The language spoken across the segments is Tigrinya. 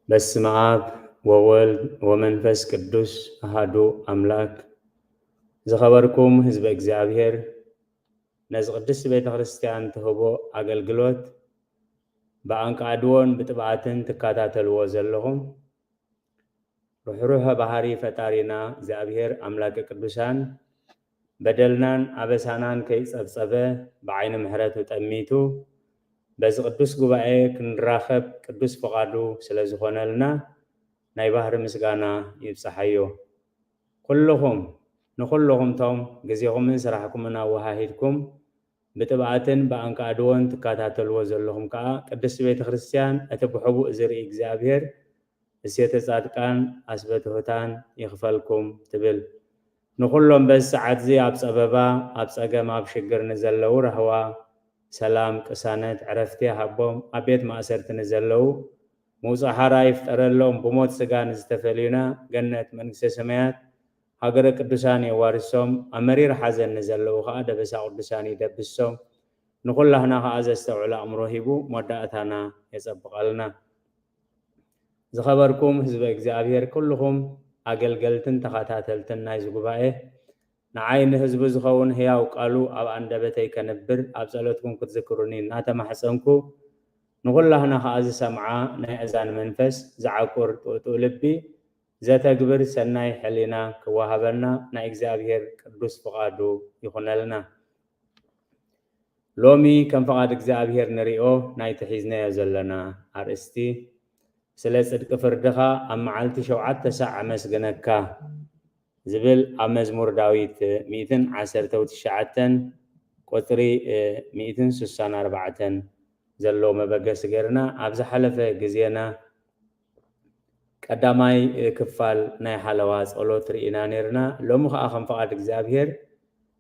በስመ አብ ወወልድ ወመንፈስ ቅዱስ አሃዱ አምላክ። ዝኸበርኩም ህዝበ እግዚኣብሔር፣ ነዚ ቅድስት ቤተ ክርስቲያን ትህቦ ኣገልግሎት ብኣንቃዕድዎን ብጥብኣትን ትከታተልዎ ዘለኹም፣ ርሕሩሐ ባህሪ ፈጣሪና እግዚኣብሔር ኣምላከ ቅዱሳን በደልናን ኣበሳናን ከይጸብጸበ ብዓይኒ ምሕረቱ ጠሚቱ በዚ ቅዱስ ጉባኤ ክንራኸብ ቅዱስ ፍቓዱ ስለ ዝኾነልና ናይ ባህሪ ምስጋና ይብጽሓዮ። ኩልኹም፣ ንኹልኹም ቶም ግዜኹምን ስራሕኩምን ኣወሃሂድኩም ብጥብኣትን ብኣንቃዕድዎን ትከታተልዎ ዘለኹም ከኣ ቅድስቲ ቤተ ክርስቲያን እቲ ብሕቡእ ዝርኢ እግዚኣብሔር እሴተ ጻድቃን ኣስበ ትሑታን ይኽፈልኩም ትብል። ንኹሎም በዚ ሰዓት እዚ ኣብ ጸበባ፣ ኣብ ጸገም፣ ኣብ ሽግር ንዘለዉ ራህዋ፣ ሰላም፣ ቅሳነት፣ ዕረፍቲ ይሃቦም። ኣብ ቤት ማእሰርቲ ንዘለዉ ምውጻእ ሓራ ይፍጠረሎም። ብሞት ስጋ ንዝተፈልዩና ገነት መንግስተ ሰማያት ሃገረ ቅዱሳን የዋርሶም። ኣብ መሪር ሓዘን ንዘለዉ ከኣ ደበሳ ቅዱሳን ይደብሶም። ንኹላህና ከኣ ዘስተውዕል ኣእምሮ ሂቡ መወዳእታና የጸብቐልና። ዝኸበርኩም ህዝበ እግዚኣብሔር ኩልኹም ኣገልገልትን ተኸታተልትን ናይዚ ጉባኤ፣ ንዓይ ንህዝቡ ዝኸውን ህያው ቃሉ ኣብ ኣንደበተይ ከንብር ኣብ ጸሎትኩም ክትዝክሩኒ እናተማሕጸንኩ፣ ንኹላህና ከኣ ዝሰምዓ ናይ ኣእዛን መንፈስ ዝዓቁር ጥውጥው ልቢ ዘተግብር ሰናይ ሕሊና ክወሃበና ናይ እግዚኣብሔር ቅዱስ ፍቓዱ ይኹነልና። ሎሚ ከም ፍቓድ እግዚኣብሔር ንሪኦ ናይቲ ሒዝናዮ ዘለና ኣርእስቲ፣ ስለ ጽድቂ ፍርድኻ ኣብ መዓልቲ ሸውዓተ ሳዕ ኣመስግነካ ዝብል ኣብ መዝሙር ዳዊት ሚእትን ዓሰርተው ትሽዓተን ቁጽሪ ሚእትን ስሳን ኣርባዕተን ዘሎ መበገሲ ገይርና ኣብ ዝሓለፈ ግዜና ቀዳማይ ክፋል ናይ ሓለዋ ጸሎት ርኢና ነይርና። ሎሚ ኸኣ ከም ፍቓድ እግዚኣብሔር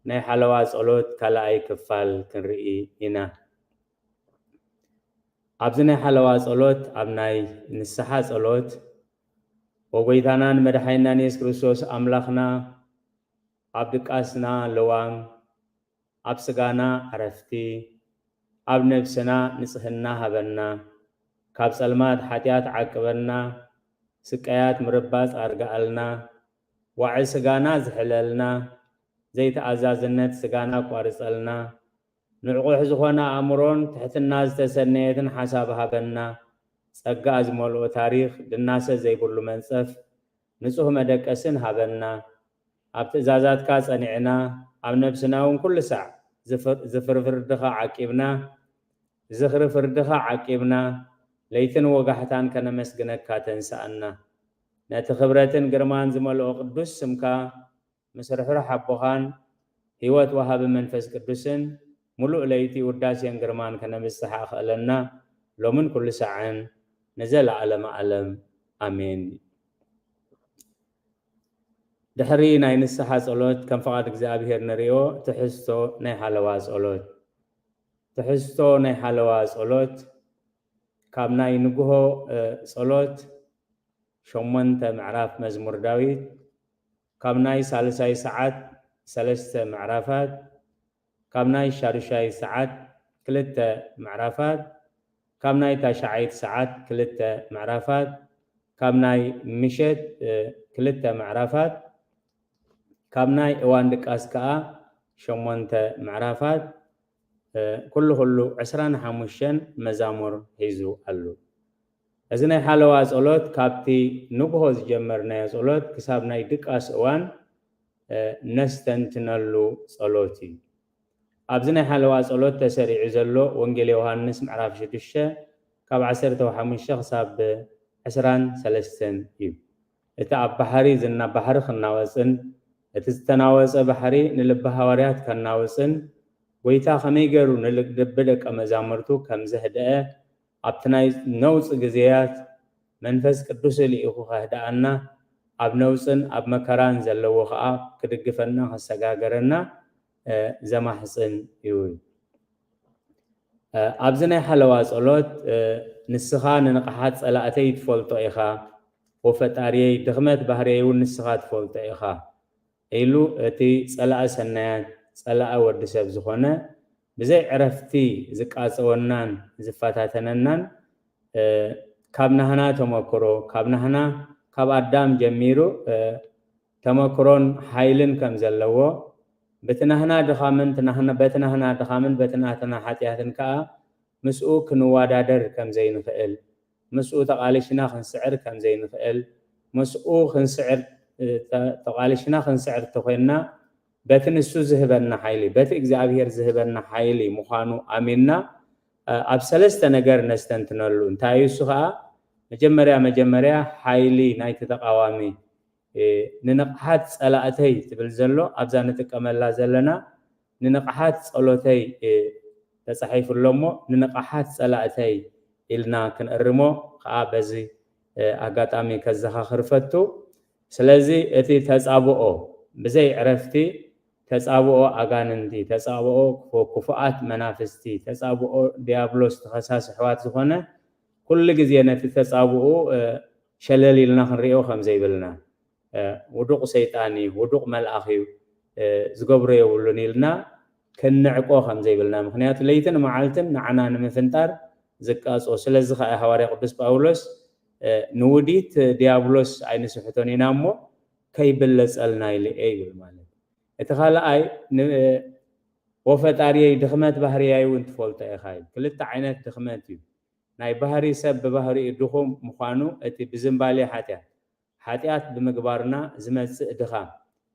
ናይ ሓለዋ ጸሎት ካልኣይ ክፋል ክንርኢ ኢና። ኣብዚ ናይ ሓለዋ ጸሎት፣ ኣብ ናይ ንስሓ ጸሎት፣ "ኦ ጎይታናን መድሓኒናን የሱስ ክርስቶስ ኣምላኽና፣ ኣብ ድቃስና ልዋም፣ ኣብ ስጋና ዕረፍቲ፣ ኣብ ነብስና ንጽህና ሃበና፣ ካብ ጸልማት ሓጢኣት ዓቅበና፣ ስቃያት ምርባጽ ኣርግኣልና፣ ዋዒ ስጋና ዝሕለልና፣ ዘይተኣዛዝነት ስጋና ኣቋርጸልና፣ ንዕቑሕ ዝኾነ ኣእምሮን ትሕትና ዝተሰነየትን ሓሳብ ሃበና፣ ጸጋ ዝመልኦ ታሪኽ፣ ድናሰ ዘይብሉ መንጸፍ፣ ንጹህ መደቀስን ሃበና። ኣብ ትእዛዛትካ ጸኒዕና፣ ኣብ ነብስና እውን ኩሉ ሳዕ ዝፍር-፣ ዝፍሪ ፍርድኻ ዓቂብና፣ ዝኽሪ ፍርድኻ ዓቂብና፣ ለይትን ወጋሕታን ከነመስግነካ ተንስኣና። ነቲ ክብረትን ግርማን ዝመልኦ ቅዱስ ስምካ ምስ ርሕሩሕ ኣቦኻን ህይወት ወሃቢ መንፈስ ቅዱስን ምሉእ ለይቲ ውዳሴን ግርማን ከነብጽሕ ኣኽእለና፣ ሎምን ኩሉ ሳዕን ንዘለኣለመ ዓለም። ኣሜን። ድሕሪ ናይ ንስሓ ጸሎት፣ ከም ፍቓድ እግዚኣብሔር ንርእዮ፣ ትሕዝቶ ናይ ሓለዋ ጸሎት። ትሕዝቶ ናይ ሓለዋ ጸሎት፣ ካብ ናይ ንግሆ፣ እ፣ ጸሎት ሸሞንተ ምዕራፍ መዝሙር ዳዊት፣ ካብ ናይ ሳልሳይ ሰዓት ሰለስተ ምዕራፋት፣ ካብ ናይ ሻዱሻይ ሰዓት ክልተ ምዕራፋት፣ ካብ ናይ ታሽዓይት ሰዓት ክልተ ምዕራፋት፣ ካብ ናይ ምሸት፣ እ፣ ክልተ ምዕራፋት፣ ካብ ናይ እዋን ድቃስ ከኣ ሸሞንተ ምዕራፋት፣ እ፣ ኩሉ ኩሉ ዕስራን ሓሙሽተን መዛሙር ሒዙ ኣሉ። እዚ ናይ ሓለዋ ጸሎት ካብቲ ንግሆ ዝጀመርናዮ ጸሎት ክሳብ ናይ ድቃስ እዋን፣ እ፣ ነስተንትነሉ ጸሎት እዩ። ኣብዚ ናይ ሓለዋ ጸሎት ተሰሪዑ ዘሎ ወንጌል ዮሃንስ ምዕራፍ ሽዱሽተ ካብ ዓሰርተ ሓሙሽተ ክሳብ ዕስራን ሰለስተን እዩ። እቲ ኣብ ባሕሪ ዝና-፣ ባሕሪ ክናወጽን እቲ ዝተናወጸ ባሕሪ ንልቢ ሃዋርያት ከናውጽን፣ ጎይታ ከመይ ገይሩ ንልቢ ደቀ መዛሙርቱ ከም ዘህደአ፣ ኣብቲ ናይ ነውጺ ግዜያት መንፈስ ቅዱስ ልኢኹ ከህድኣና፣ ኣብ ነውጽን ኣብ መከራን ዘለዎ ኸኣ ክድግፈና ከሰጋገረና፣ እ፣ ዘማሕጽን እዩ። እ፣ ኣብዚ ናይ ሓለዋ ጸሎት፣ እ፣ "ንስኻ ንንቕሓት ጸላእተይ ትፈልጦ ኢኻ፣ ኦ ፈጣሪየይ፣ ድኽመት ባህርየይ እውን ንስኻ ትፈልጦ ኢኻ" ኢሉ እቲ ጸላኢ ሰናያት፣ ጸላኢ ወዲ ሰብ ዝኾነ፣ ብዘይ ዕረፍቲ ዝቃጸወናን ዝፈታተነናን፣ እ፣ ካብ ናህና ተመክሮ፣ ካብ ናህና፣ ካብ ኣዳም ጀሚሩ ተመክሮን ሓይልን ከም ዘለዎ፣ በቲ ናህና ድኻምን በቲ ናህና ሓጢኣትን ከዓ ምስኡ ክንወዳደር ከም ዘይንኽእል፣ ምስኡ ተቓሊሽና ክንስዕር ከም ዘይንኽእል፣ ምስኡ ክንስዕር ተቓሊሽና ክንስዕር እንተኾይንና፣ በቲ ንሱ ዝህበና ሓይሊ፣ በቲ እግዚኣብሔር ዝህበና ሓይሊ ምዃኑ ኣሚንና ኣብ ሰለስተ ነገር ነስተንትነሉ። እንታይ እዩ እሱ ከዓ? መጀመርያ መጀመርያ ሓይሊ ናይቲ ተቃዋሚ፣ ንንቕሓት ጸላእተይ ትብል ዘሎ ኣብዛ ንጥቀመላ ዘለና፣ ንንቕሓት ጸሎተይ ተጻሒፉ ኣሎ እሞ፣ ንንቕሓት ጸላእተይ ኢልና ክንእርሞ ከዓ በዚ ኣጋጣሚ ከዘኻኽር ፈቱ። ስለዚ እቲ ተጻብኦ ብዘይ ዕረፍቲ፣ ተጻብኦ ኣጋንንቲ፣ ተጻብኦ ክፉኣት መናፍስቲ፣ ተጻብኦ ዲያብሎስ ተኸሳሲ ኣሕዋት ዝኾነ፣ ኩሉ ግዜ ነቲ ተጻብኡ ሸለል ኢልና ክንሪኦ ከም ዘይብልና፣ ውዱቕ ሰይጣን እዩ፣ ውዱቕ መልኣኽ እዩ፣ ዝገብሮ የብሉን ኢልና ክንዕቆ ከም ዘይብልና። ምክንያቱ ለይትን መዓልትን ንዓና ንምፍንጣር ዝቃጾ። ስለዚ ከዓ ሃዋርያ ቅዱስ ጳውሎስ ንውዲት ዲያብሎስ ኣይንስሕቶን ኢና እሞ ከይብለጸልና ኢሉ እየ ይብል ማለት እዩ። እቲ ካልኣይ፣ ወፈጣሪየይ ድኽመት ባህርያይ እውን ትፈልጦ ኢኻ ይብል። ክልተ ዓይነት ድኽመት እዩ። ናይ ባህሪ ሰብ ብባህሪኡ ድኹም ምዃኑ፣ እቲ ብዝንባሌ ሓጢኣት፣ ሓጢኣት ብምግባርና ዝመጽእ ድኻም፣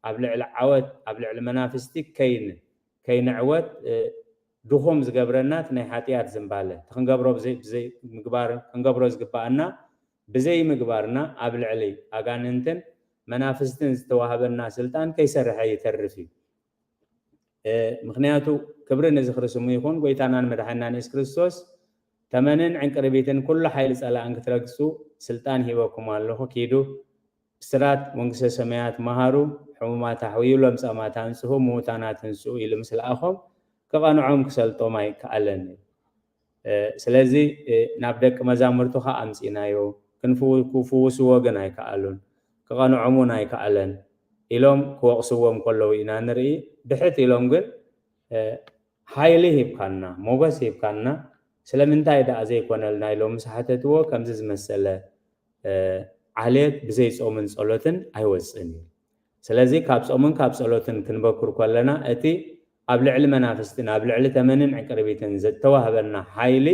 ኣብ ልዕሊ ዓወት፣ ኣብ ልዕሊ መናፍስቲ ከይን-፣ ከይንዕወት፣ ድኹም ዝገብረና እቲ ናይ ሓጢኣት ዝንባለ፣ እቲ ክንገብሮ ብዘይ-፣ ብዘይ ምግባር፣ ክንገብሮ ዝግባኣና ብዘይ ምግባርና ኣብ ልዕሊ ኣጋንንትን መናፍስትን ዝተዋህበና ስልጣን ከይሰርሐ ይተርፍ እዩ። ምክንያቱ ክብሪ ንዝኽሪ ስሙ ይኹን፣ ጎይታናን መድሓናን የሱስ ክርስቶስ፣ ተመንን ዕንቅርቢትን ኩሉ ሓይሊ ጸላእን ክትረግጹ ስልጣን ሂበኩም ኣለኹ። ኪዱ ብስራት መንግስተ ሰማያት መሃሩ፣ ሕሙማት ኣሕውዩ፣ ለምጻማት ኣንጽሁ፣ ምዉታናት እንስኡ ኢሉ ምስ ለኣኾም፣ ክቐንዖም ክሰልጦም ኣይከኣለን እዩ። ስለዚ ናብ ደቂ መዛሙርቱ ከዓ ኣምጺእናዮ፣ ክንፍው-፣ ክፍውስዎ ግን ኣይከኣሉን፣ ክቐንዖም እውን ኣይከኣለን ኢሎም ክወቕስዎም ከለዉ ኢና ንርኢ። ድሕት ኢሎም ግን ሓይሊ ሂብካና፣ ሞገስ ሂብካና፣ ስለምንታይ ደኣ ዘይኮነልና ኢሎም ምስ ሓተትዎ፣ ከምዚ ዝመሰለ ዓሌት ብዘይ ጾምን ጸሎትን ኣይወጽእን እዩ። ስለዚ ካብ ጾምን ካብ ጸሎትን ክንበኩር ከለና፣ እቲ ኣብ ልዕሊ መናፍስትን ኣብ ልዕሊ ተመንን ዕንቅርቢትን ዝተዋህበና ሓይሊ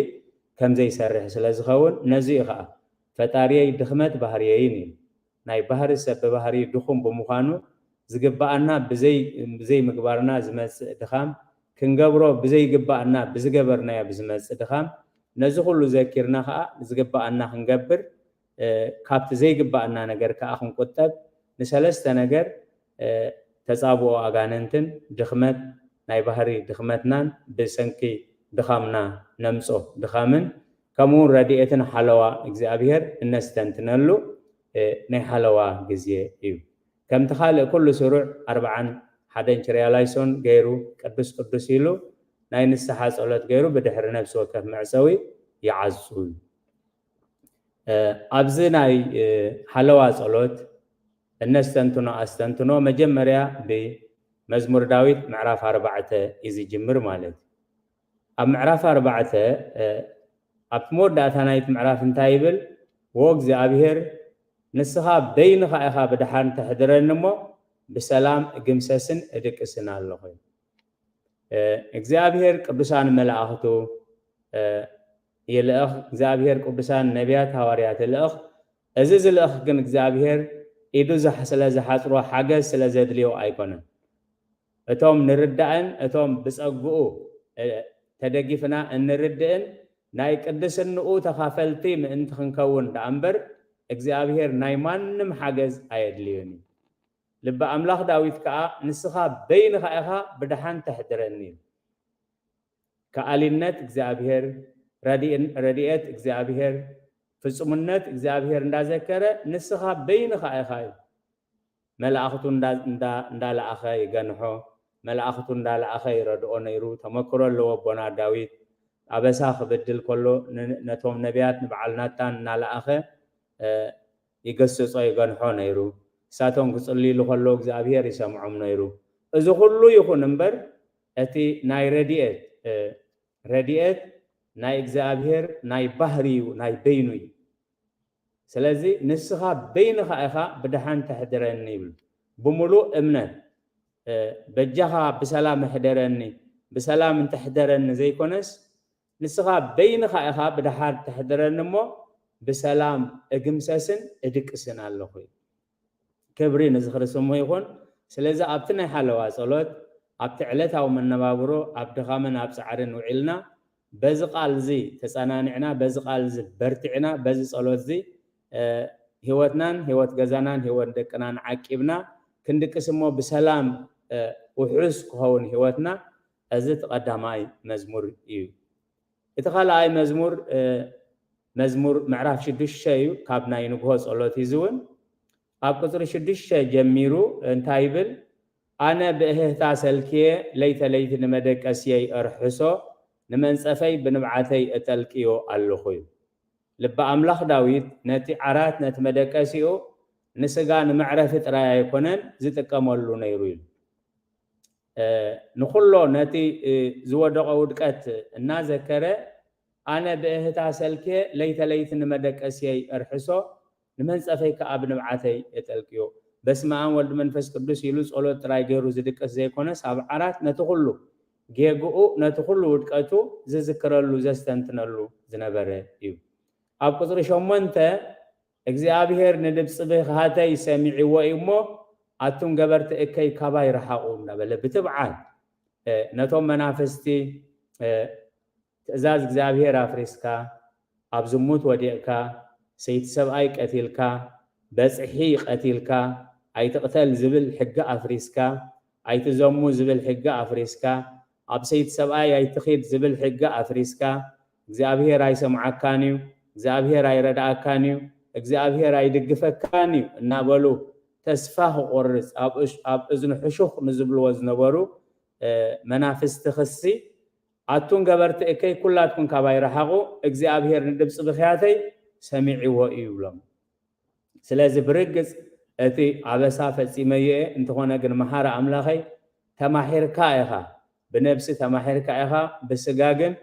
ከም ዘይሰርሕ ስለ ዝኸውን፣ ነዚ እዩ ኸኣ ፈጣሪየይ ድኽመት ባህርየይን እዩ። ናይ ባህሪ ሰብ ብባህሪ ድኹም ብምዃኑ፣ ዝግብኣና ብዘይ-፣ ብዘይ ምግባርና ዝመጽእ ድኻም፣ ክንገብሮ ብዘይግብኣና ብዝገበርናዮ ብዝመጽእ ድኻም፣ ነዚ ኩሉ ዘኪርና ኸኣ ዝግብኣና ክንገብር፣ ካብቲ ዘይግብኣና ነገር ከኣ ክንቁጠብ፣ ንሰለስተ ነገር፣ ተጻብኦ ኣጋንንትን ድኽመት ናይ ባህሪ ድኽመትናን ብሰንኪ ድኻምና ነምጾ ድኻምን፣ ከምኡ እውን ረድኤትን ሓለዋ እግዚኣብሔር እነስተንትነሉ ናይ ሓለዋ ግዜ እዩ። ከምቲ ካልእ ኩሉ ስሩዕ ኣርብዓን ሓደን ችርያላይሶን ገይሩ ቅዱስ ቅዱስ ኢሉ ናይ ንስሓ ጸሎት ገይሩ ብድሕሪ ነፍሲ ወከፍ መዕጸዊ ይዓጹ እዩ። ኣብዚ ናይ ሓለዋ ጸሎት እነስተንትኖ ኣስተንትኖ መጀመርያ ብመዝሙር ዳዊት ምዕራፍ ኣርባዕተ እዩ ዝጅምር ማለት እዩ። ኣብ ምዕራፍ ኣርባዕተ፣ ኣብቲ መወዳእታ ናይቲ ምዕራፍ እንታይ ይብል? "ወ እግዚኣብሔር፣ ንስኻ በይንኻ ኢኻ ብድሓን ተሕድረኒ እሞ፣ ብሰላም እግምሰስን እድቅስን ኣለኹ" ይብል። እግዚኣብሔር ቅዱሳን መላእኽቱ ይልእኽ፣ እግዚኣብሔር ቅዱሳን ነቢያት ሃዋርያት ይልእኽ። እዚ ዝልእኽ ግን እግዚኣብሔር ኢዱ ዝሓ-፣ ስለ ዝሓጽሮ፣ ሓገዝ ስለ ዘድልዮ ኣይኮነን። እቶም ንርዳእን እቶም ብጸግኡ ተደጊፍና እንርድእን ናይ ቅድስንኡ ተኻፈልቲ ምእንቲ ክንከውን ደኣ እምበር፣ እግዚኣብሔር ናይ ማንም ሓገዝ ኣየድልዮን እዩ። ልበ ኣምላኽ ዳዊት ከኣ፣ "ንስኻ በይንኻ ኢኻ ብድሓን ተሕድረኒ" ኢሉ። ከኣሊነት እግዚኣብሔር፣ ረድኤን-፣ ረድኤት እግዚኣብሔር፣ ፍጹምነት እግዚኣብሔር እንዳዘከረ፣ "ንስኻ በይንኻ ኢኻ" ኢሉ። መላእኽቱ እንዳ-፣ እንዳ-፣ እንዳለኣኸ ይገንሖ፣ መላእኽቱ እንዳለኣኸ ይረድኦ ነይሩ። ተመክሮ ኣለዎ ኣቦና ዳዊት። ኣበሳ ክብድል ከሎ ን-፣ ነቶም ነቢያት ንበዓል ናታን እናለኣኸ፣ እ፣ ይገስጾ፣ ይገንሖ ነይሩ። እሳቶም ክጽልይሉ ከለዉ እግዚኣብሔር ይሰምዖም ነይሩ። እዚ ኩሉ ይኹን እምበር፣ እቲ ናይ ረድኤት፣ እ፣ ረድኤት ናይ እግዚኣብሔር ናይ ባህሪዩ፣ ናይ በይኑ እዩ። ስለዚ ንስኻ በይንኻ ኢኻ ብደሓን ተሕድረኒ ይብል። ብምሉእ እምነት፣ እ፣ በጃኻ ብሰላም እሕደረኒ፣ ብሰላም እንተሕደረኒ ዘይኮነስ፣ ንስኻ በይንኻ ኢኻ ብደሓን ተሕድረኒ እሞ፣ ብሰላም እግምሰስን እድቅስን ኣለኹ። ክብሪ ንዝኽሪ ስሙ ይኹን። ስለዚ ኣብቲ ናይ ሓለዋ ጸሎት፣ ኣብቲ ዕለታዊ መነባብሮ፣ ኣብ ድኻምን ኣብ ጻዕርን ውዒልና፣ በዚ ቃል እዚ ተጸናኒዕና፣ በዚ ቃል እዚ በርቲዕና፣ በዚ ጸሎት እዚ፣ እ፣ ህይወትናን ህይወት ገዛናን ህይወት ደቅናን ዓቂብና ክንድቅስ እሞ ብሰላም፣ እ፣ ውሑስ ክኸውን ህይወትና፣ እዚ እቲ ቀዳማይ መዝሙር እዩ። እቲ ካልኣይ መዝሙር፣ እ፣ መዝሙር ምዕራፍ ሽዱሽተ እዩ፣ ካብ ናይ ንግሆ ጸሎት እዩ። እዚ እውን ኣብ ቁጽሪ ሽዱሽተ ጀሚሩ እንታይ ይብል? "ኣነ ብእህህታ ሰልክየ ለይተ ለይቲ ንመደቀስየይ እርሕሶ፣ ንመንጸፈይ ብንብዓተይ እጠልቅዮ ኣለኹ" እዩ። ልቢ ኣምላኽ ዳዊት ነቲ ዓራት፣ ነቲ መደቀሲኡ ንስጋ ንመዕረፊ ጥራይ ኣይኮነን ዝጥቀመሉ ነይሩ ኢሉ። እ፣ ንኹሎ ነቲ፣ እ፣ ዝወደቐ ውድቀት እናዘከረ፣ "ኣነ ብእህታ ሰልክየ ለይተ ለይቲ ንመደቀስየይ እርሕሶ፣ ንመንጸፈይ ከኣ ብንብዓተይ እጠልቅዮ። በስመ ኣብ ወልድ መንፈስ ቅዱስ" ኢሉ ጸሎት ጥራይ ገይሩ ዝድቅስ ዘይኮነስ፣ ኣብ ዓራት ነቲ ኩሉ ጌግኡ፣ ነቲ ኩሉ ውድቀቱ ዝዝክረሉ፣ ዘስተንትነሉ ዝነበረ እዩ። ኣብ ቁጽሪ ሸሞንተ፣ "እግዚኣብሔር ንድምጺ ብኽያተይ ሰሚዕዎ እዩ እሞ፣ ኣቱም ገበርቲ እከይ ካባይ ረሓቑ" እናበለ ብትብዓት፣ እ፣ ነቶም መናፍስቲ፣ እ፣ ትእዛዝ እግዚኣብሔር ኣፍሪስካ፣ ኣብ ዝሙት ወዲቕካ፣ ሰይቲ ሰብኣይ ቀቲልካ፣ በጽሒ ቀቲልካ፣ ኣይትቕተል ዝብል ሕጊ ኣፍሪስካ፣ ኣይትዘሙ ዝብል ሕጊ ኣፍሪስካ፣ ኣብ ሰይቲ ሰብኣይ ኣይትኺድ ዝብል ሕጊ ኣፍሪስካ፣ እግዚኣብሔር ኣይሰምዓካን እዩ፣ እግዚኣብሔር ኣይረድኣካን እዩ፣ እግዚኣብሔር ኣይድግፈካን እዩ እናበሉ ተስፋ ክቆርጽ ኣብ እሽ-፣ ኣብ እዝኑ ሕሹኽ ንዝብልዎ ዝነበሩ፣ እ፣ መናፍስቲ ክሲ፣ "ኣቱም ገበርቲ እከይ ኩላትኩም ካባይ ረሓቑ፣ እግዚኣብሔር ንድምፂ ብኽያተይ ሰሚዕዎ እዩ" ይብሎም። ስለዚ ብርግጽ እቲ ኣበሳ ፈጺመዮ እየ፣ እንተኾነ ግን መሓሪ ኣምላኸይ፣ ተማሒርካ ኢኻ፣ ብነብሲ ተማሒርካ ኢኻ፣ ብስጋ ግን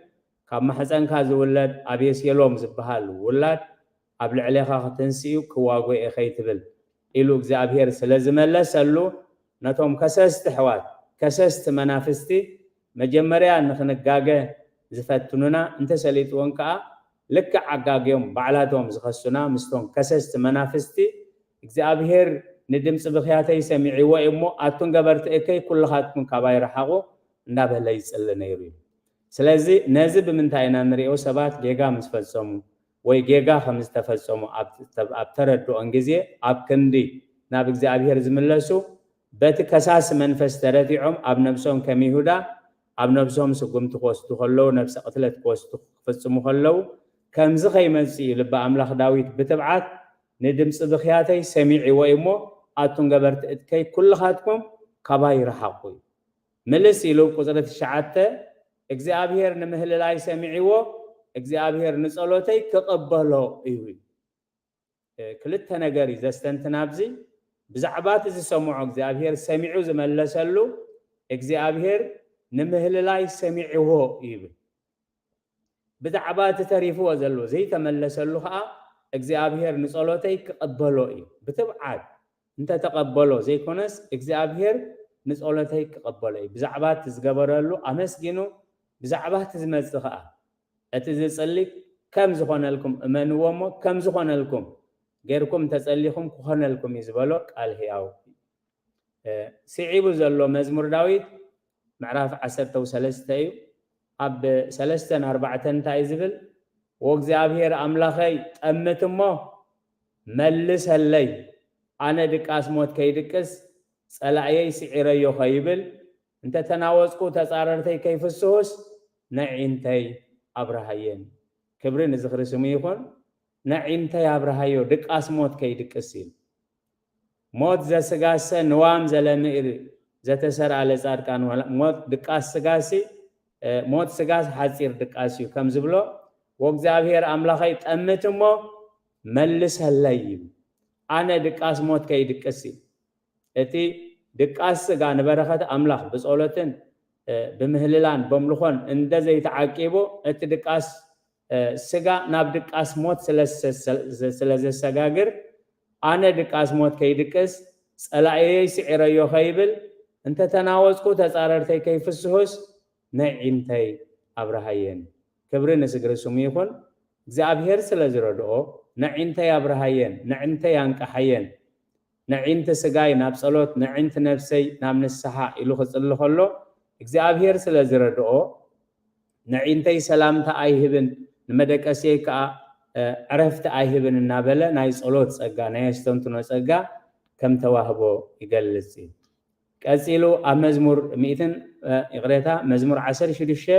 ካብ ማሕፀንካ ዝውለድ ኣቤሴሎም ዝበሃል ውላድ ኣብ ልዕሌኻ ክትንስኡ ክዋጎ እየ ከይትብል ኢሉ እግዚኣብሔር ስለ ዝመለሰሉ፣ ነቶም ከሰስቲ ኣሕዋት፣ ከሰስቲ መናፍስቲ፣ መጀመርያ ንኽንጋገ ዝፈትኑና እንተሰሊጥዎም ከኣ፣ ልክዕ ኣጋግዮም ባዕላቶም ዝኸሱና ምስቶም ከሰስቲ መናፍስቲ፣ እግዚኣብሔር ንድምፂ ብኽያተይ ሰሚዕዎ እዩ እሞ፣ ኣቱም ገበርቲ እከይ ኩልኻትኩም ካባይ ረሓቑ እንዳበለ ይጽሊ ነይሩ እዩ። ስለዚ ነዚ ብምንታይ ኢና ንሪኦ? ሰባት ጌጋ ምስ ፈጸሙ ወይ ጌጋ ከም ዝተፈጸሙ ኣብ፣ ኣብ ተረድኦን ግዜ፣ ኣብ ክንዲ ናብ እግዚኣብሔር ዝምለሱ፣ በቲ ከሳሲ መንፈስ ተረቲዖም ኣብ ነብሶም ከም ይሁዳ ኣብ ነብሶም ስጉምቲ ክወስዱ ከለዉ፣ ነብሰ ቅትለት ክወስዱ ክፍጽሙ ከለዉ፣ ከምዚ ከይመጽእ እዩ ልቢ ኣምላኽ ዳዊት ብትብዓት፣ "ንድምጺ ብኽያተይ ሰሚዕዎ እዩ እሞ፣ ኣቱም ገበርቲ እከይ ኩልኻትኩም ካባይ ርሓቑ" እዩ። ምልስ ኢሉ ቁጽሪ ትሽዓተ፣ "እግዚኣብሔር ንምህልላይ ሰሚዕዎ፣ እግዚኣብሔር ንጸሎተይ ክቕበሎ እዩ" እዩ። እ፣ ክልተ ነገር እዩ ዘስተንትን ኣብዚ። ብዛዕባ እቲ ዝሰምዖ እግዚኣብሔር ሰሚዑ ዝመለሰሉ፣ እግዚኣብሔር ንምህልላይ ሰሚዕዎ ይብል። ብዛዕባ እቲ ተሪፍዎ ዘሎ ዘይተመለሰሉ ኸኣ እግዚኣብሔር ንጸሎተይ ክቐበሎ እዩ። ብትብዓት እንተተቐበሎ ዘይኮነስ እግዚኣብሔር ንጸሎተይ ክቐበሎ እዩ። ብዛዕባ እቲ ዝገበረሉ ኣመስጊኑ፣ ብዛዕባ እቲ ዝመጽእ ኸኣ እቲ ዝጽሊ ከም ዝኾነልኩም እመንዎ እሞ ከም ዝኾነልኩም ጌርኩም እንተጸሊኹም ክኾነልኩም እዩ ዝበሎ ቃል ህያው። እ፣ ስዒቡ ዘሎ መዝሙር ዳዊት ምዕራፍ ዓሰርተ ሰለስተ እዩ። ኣብ ሰለስተን ኣርባዕተን እንታይ እዩ ዝብል? "ወእግዚኣብሔር ኣምላኸይ ጠምት እሞ መልሰለይ፣ ኣነ ድቃስ ሞት ከይድቅስ ጸላእየይ ስዒረዮ ከይብል፣ እንተ ተናወጽኩ ተጻረርተይ ከይፍስሁስ ነዒንተይ ኣብርሃየን።" ክብሪ ንዝኽሪ ስሙ ይኹን። ነዒንተይ ኣብርሃዮ ድቃስ ሞት ከይድቅስ ኢሉ። "ሞት ዘስጋሰ ንዋም ዘለምእር ዘተሰርአ ለጻድቃን" ወላ-፣ ሞት ድቃስ ስጋሲ፣ እ፣ ሞት ስጋስ ሓጺር ድቃስ እዩ ከም ዝብሎ፣ "ወእግዚኣብሔር ኣምላኸይ ጠምት እሞ መልሰለይ" እዩ። ኣነ ድቃስ ሞት ከይድቅስ እዩ። እቲ ድቃስ ስጋ ንበረኸት ኣምላኽ ብጸሎትን፣ እ፣ ብምህልላን በምልኾን እንደ ዘይተዓቂቡ፣ እቲ ድቃስ፣ ስጋ ናብ ድቃስ ሞት ስለ ዘሰጋግር፣ ኣነ ድቃስ ሞት ከይድቅስ፣ ጸላእየይ ስዒረዮ ከይብል፣ እንተተናወጽኩ ተጻረርተይ ከይፍስሑስ፣ ነዒንተይ ኣብርሃየን። ክብሪ ንስግሪ ስሙ ይኹን። እግዚኣብሔር ስለ ዝረድኦ፣ ነዒንተይ ኣብርሃየን፣ ነዒንተይ ኣንቀሓየን። ነዒንቲ ስጋይ ናብ ጸሎት፣ ነዒንቲ ነፍሰይ ናብ ንስሓ ኢሉ ክጽሊ ከሎ፣ እግዚኣብሔር ስለ ዝረድኦ፣ ነዒንተይ ሰላምታ ኣይህብን፣ ንመደቀስየይ ከኣ ዕረፍቲ ኣይህብን እናበለ ናይ ጸሎት ጸጋ፣ ናይ ኣስተንትኖ ጸጋ ከም ተዋህቦ ይገልጽ እዩ። ቀጺሉ ኣብ መዝሙር ሚእትን ይቕሬታ፣ መዝሙር ዓሰርተ ሽዱሽተ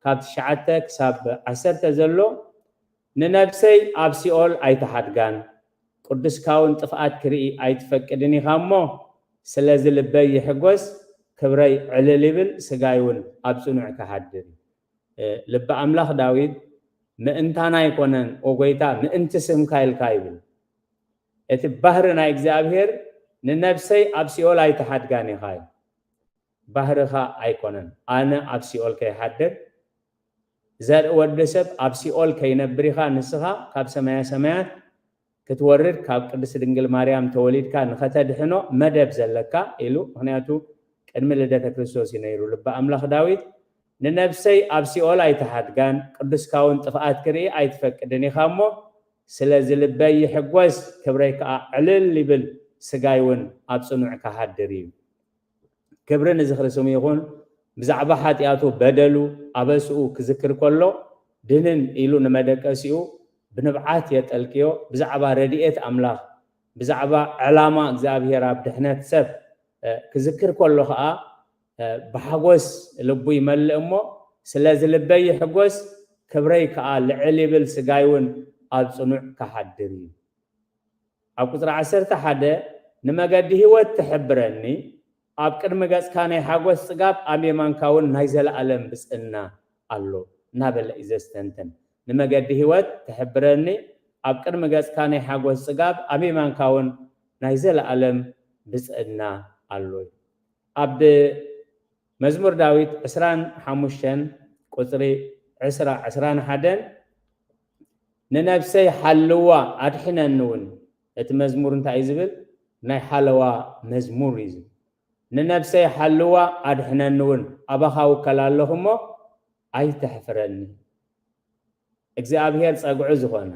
ካብ ትሽዓተ ክሳብ ዓሰርተ ዘሎ፣ ንነብሰይ ኣብ ሲኦል ኣይትሓድጋን፣ ቅዱስካውን ጥፍኣት ክርኢ ኣይትፈቅድን ኢኻ እሞ፣ ስለዚ ልበይ ይሕጎስ፣ ክብረይ ዕልል ይብል፣ ስጋይ እውን ኣብ ጽኑዕ ክሓድር እዩ። ልቢ ኣምላኽ ዳዊት፣ ምእንታና ኣይኮነን፣ ኦ ጎይታ፣ ምእንቲ ስምካ ኢልካ ይብል። እቲ ባህሪ ናይ እግዚኣብሔር፣ ንነብሰይ ኣብ ሲኦል ኣይትሓድጋን ኢኻ እዩ። ባህርኻ ኣይኮነን፣ ኣነ ኣብ ሲኦል ከይሓድር፣ ዘርኢ ወዲ ሰብ ኣብ ሲኦል ከይነብር ኢኻ። ንስኻ ካብ ሰማያ ሰማያት ክትወርድ፣ ካብ ቅድስት ድንግል ማርያም ተወሊድካ ንኸተድሕኖ መደብ ዘለካ ኢሉ። ምኽንያቱ ቅድሚ ልደተ ክርስቶስ እዩ ነይሩ ልቢ ኣምላኽ ዳዊት። ንነብሰይ ኣብ ሲኦል ኣይትሓድጋን፣ ቅዱስካውን ጥፍኣት ክርኢ ኣይትፈቅድን ኢኻ እሞ፣ ስለዚ ልበይ ይሕጎስ፣ ክብረይ ከኣ ዕልል ይብል፣ ስጋይ እውን ኣብ ጽኑዕ ክሓድር እዩ። ክብሪ ንዝኽሪ ስሙ ይኹን። ብዛዕባ ሓጢኣቱ፣ በደሉ፣ ኣበስኡ ክዝክር ከሎ፣ ድንን ኢሉ ንመደቀሲኡ ብንብዓት የጠልቅዮ። ብዛዕባ ረድኤት ኣምላኽ፣ ብዛዕባ ዕላማ እግዚኣብሔር ኣብ ድሕነት ሰብ ክዝክር ከሎ ኸኣ፣ ብሓጎስ ልቡ ይመልእ እሞ፣ ስለዚ ልበይ ይሕጎስ፣ ክብረይ ከኣ ልዕል ይብል፣ ስጋይ እውን ኣብ ጽኑዕ ክሓድር እዩ። ኣብ ቁጽሪ ዓሰርተ ሓደ፣ ንመገዲ ህይወት ትሕብረኒ፣ ኣብ ቅድሚ ገጽካ ናይ ሓጎስ ጽጋብ፣ ኣብ የማንካ እውን ናይ ዘለኣለም ብጽእና ኣሎ እናበለ እዩ ዘስተንትን። ንመገዲ ህይወት ትሕብረኒ፣ ኣብ ቅድሚ ገጽካ ናይ ሓጎስ ጽጋብ፣ ኣብ የማንካ እውን ናይ ዘለኣለም ብጽእና ኣሎ። ኣብ መዝሙር ዳዊት ዕስራን ሓሙሽተን ቁጽሪ ዕስራ፣ ዕስራን ሓደን፣ ንነብሰይ ሓልዋ ኣድሕነኒ እውን። እቲ መዝሙር እንታይ እዩ ዝብል? ናይ ሓለዋ መዝሙር እዩ ዝብል። ንነብሰይ ሓልዋ ኣድሕነኒ እውን፣ ኣባኻ ውከል ኣለኹ እሞ ኣይተሕፍረኒ። እግዚኣብሔር ጸግዑ ዝኾነ፣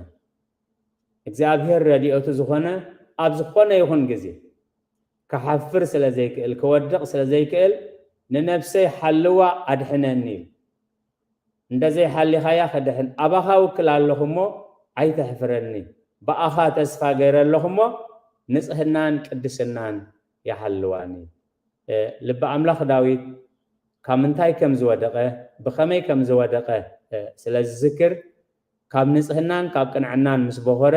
እግዚኣብሔር ረድኤቱ ዝኾነ፣ ኣብ ዝኾነ ይኹን ግዜ ክሓፍር ስለ ዘይክእል፣ ክወድቕ ስለ ዘይክእል፣ ንነብሰይ ሓልዋ ኣድሕነኒ እዩ። እንደ ዘይሓሊኻያ ክድሕን፣ ኣባኻ ውክል ኣለኹ እሞ ኣይተሕፍረኒ። ብኣኻ ተስፋ ገይረ ኣለኹ እሞ ንጽህናን ቅድስናን ይሓልዋኒ። እ፣ ልቢ ኣምላኽ ዳዊት ካብ ምንታይ ከም ዝወደቐ፣ ብኸመይ ከም ዝወደቐ፣ እ፣ ስለ ዝዝክር፣ ካብ ንጽህናን ካብ ቅንዕናን ምስ በኾረ፣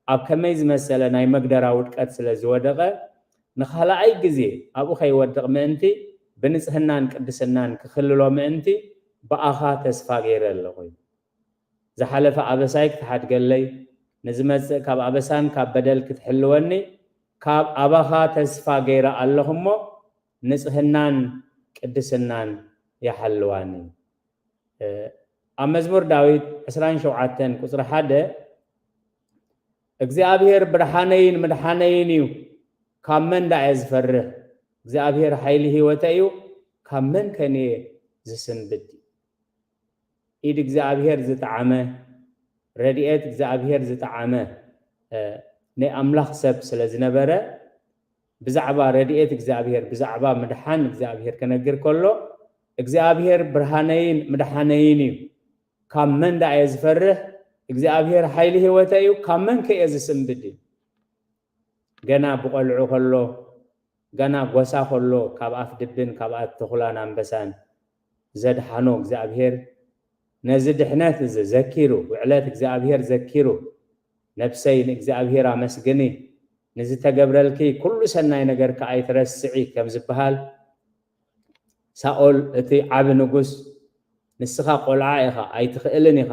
ኣብ ከመይ ዝመሰለ ናይ መግደራ ውድቀት ስለ ዝወደቐ፣ ንኻልኣይ ግዜ ኣብኡ ከይወድቕ ምእንቲ፣ ብንጽህናን ቅድስናን ክኽልሎ ምእንቲ፣ ብኣኻ ተስፋ ገይረ ኣለኹ። ዝሓለፈ ኣበሳይ ክትሓድገለይ፣ ንዝመጽእ ካብ ኣበሳን ካብ በደል ክትሕልወኒ፣ ካብ ኣባኻ ተስፋ ገይረ ኣለኹ እሞ፣ ንጽህናን ቅድስናን ይሓልዋኒ። እ፣ ኣብ መዝሙር ዳዊት ዕስራን ሸውዓተን ቁጽሪ ሓደ፣ እግዚኣብሔር ብርሃነይን ምድሓነይን እዩ፣ ካብ መን ደኣ እየ ዝፈርህ? እግዚኣብሔር ሓይሊ ህይወተይ እዩ፣ ካብ መን ከን እየ ዝስንብድ? ኢድ እግዚኣብሔር ዝጠዓመ፣ ረድኤት እግዚኣብሔር ዝጠዓመ፣ እ፣ ናይ ኣምላኽ ሰብ ስለ ዝነበረ፣ ብዛዕባ ረድኤት እግዚኣብሔር፣ ብዛዕባ ምድሓን እግዚኣብሔር ክነግር ከሎ፣ እግዚኣብሔር ብርሃነይን ምድሓነይን እዩ፣ ካብ መን ደኣ እየ ዝፈርህ? እግዚኣብሔር ሓይሊ ህይወተይ እዩ፣ ካብ መን ከ እየ ዝስንብድ? ገና ብቆልዑ ከሎ፣ ገና ጎሳ ከሎ፣ ካብ ኣፍ ድብን ካብ ኣፍ ተኹላን ኣንበሳን ዘድሓኖ እግዚኣብሔር፣ ነዚ ድሕነት እዚ ዘኪሩ፣ ውዕለት እግዚኣብሔር ዘኪሩ፣ "ነፍሰይ ንእግዚኣብሔር ኣመስግኒ፣ ንዝተገብረልኪ ኩሉ ሰናይ ነገር ከኣ ኣይትረስዒ" ከም ዝበሃል፣ ሳኦል እቲ ዓቢ ንጉስ፣ "ንስኻ ቆልዓ ኢኻ፣ ኣይትኽእልን ኢኻ፣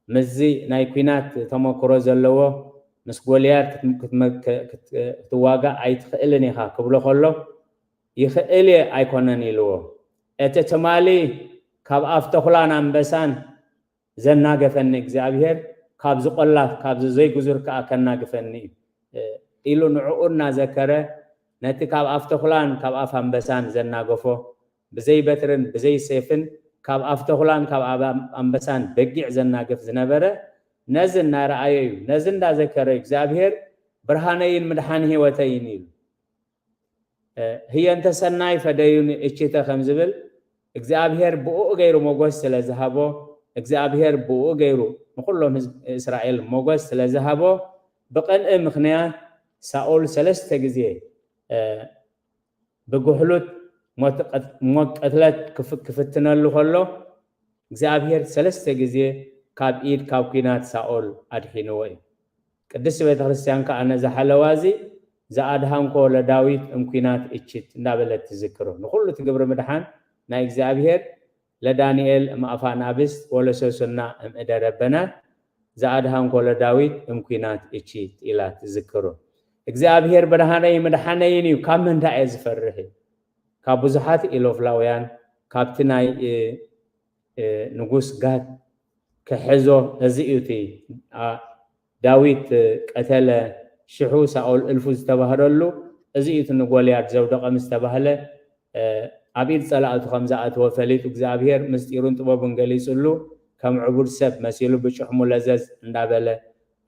ምስዚ ናይ ኲናት ተመክሮ ዘለዎ፣ ምስ ጎልያድ ክትም-፣ ክትመ-፣ ክ-፣ ክት-፣ ክትዋጋእ ኣይትኽእልን ኢኻ" ክብሎ ከሎ፣ "ይኽእል እየ ኣይኮነን" ኢልዎ። እቲ ትማሊ ካብ ኣፍ ተኹላን ኣንበሳን ዘናገፈኒ እግዚኣብሔር፣ ካብዚ ቆላ፣ ካብዚ ዘይጉዙር ከኣ ከናግፈኒ እዩ፣ እ፣ ኢሉ ንዕኡ እናዘከረ፣ ነቲ ካብ ኣፍ ተኹላን ካብ ኣፍ ኣንበሳን ዘናገፎ፣ ብዘይ በትርን ብዘይ ሴፍን ካብ ኣፍ ተኹላን ካብ ኣፍ ኣንበሳን በጊዕ ዘናግፍ ዝነበረ፣ ነዚ እናረኣየ እዩ፣ ነዚ እንዳዘከረ እዩ እግዚኣብሔር ብርሃነይን ምድሓን ህይወተይን ኢሉ። እ፣ ህየንተ ሰናይ ፈደዩኒ እችተ ከም ዝብል፣ እግዚኣብሔር ብኡ ገይሩ ሞገስ ስለ ዝሃቦ፣ እግዚኣብሔር ብኡ ገይሩ ንኹሎም ህዝቢ እስራኤል ሞገስ ስለ ዝሃቦ፣ ብቐንኢ ምኽንያት ሳኦል ሰለስተ ግዜ፣ እ፣ ብጉሕሉት ሞት ቀት-፣ ሞት ቅትለት ክፍ-፣ ክፍትነሉ ከሎ፣ እግዚኣብሔር ሰለስተ ግዜ ካብ ኢድ ካብ ኲናት ሳኦል ኣድሒንዎ እዩ። ቅድስቲ ቤተ ክርስቲያን ከኣ ነዚ ሓለዋ እዚ፣ "ዘአድኃንኮ ለዳዊት እምኲናት እችት" እንዳበለት ትዝክሮ። ንኹሉ እቲ ግብሪ ምድሓን ናይ እግዚኣብሔር፣ "ለዳንኤል እምኣፋ ናብስት ወለሰሱና እምእደ ረበናት ዘአድኃንኮ ለዳዊት እምኲናት እችት" ኢላ ትዝክሮ። እግዚኣብሔር ብርሃነይ ምድሓነይን እዩ፣ ካብ መን ደኣ እየ ዝፈርህ? ካብ ብዙሓት ኢሎፍላውያን፣ ካብቲ ናይ፣ እ፣ እ፣ ንጉስ ጋት ክሕዞ፣ እዚ እዩ እቲ፣ ኣ፣ ዳዊት፣ እ፣ ቀተለ ሽሑ ሳኦል እልፉ ዝተባህረሉ፣ እዚ እዩ እቲ ንጎልያድ ዘውደቐ ምስ ተባህለ፣ እ፣ ኣብ ኢድ ጸላእቱ ከም ዝኣተወ ፈሊጡ፣ እግዚኣብሔር ምስጢሩን ጥበቡን ገሊጹሉ፣ ከም ዕቡድ ሰብ መሲሉ ብጭሕሙ ለዘዝ እንዳበለ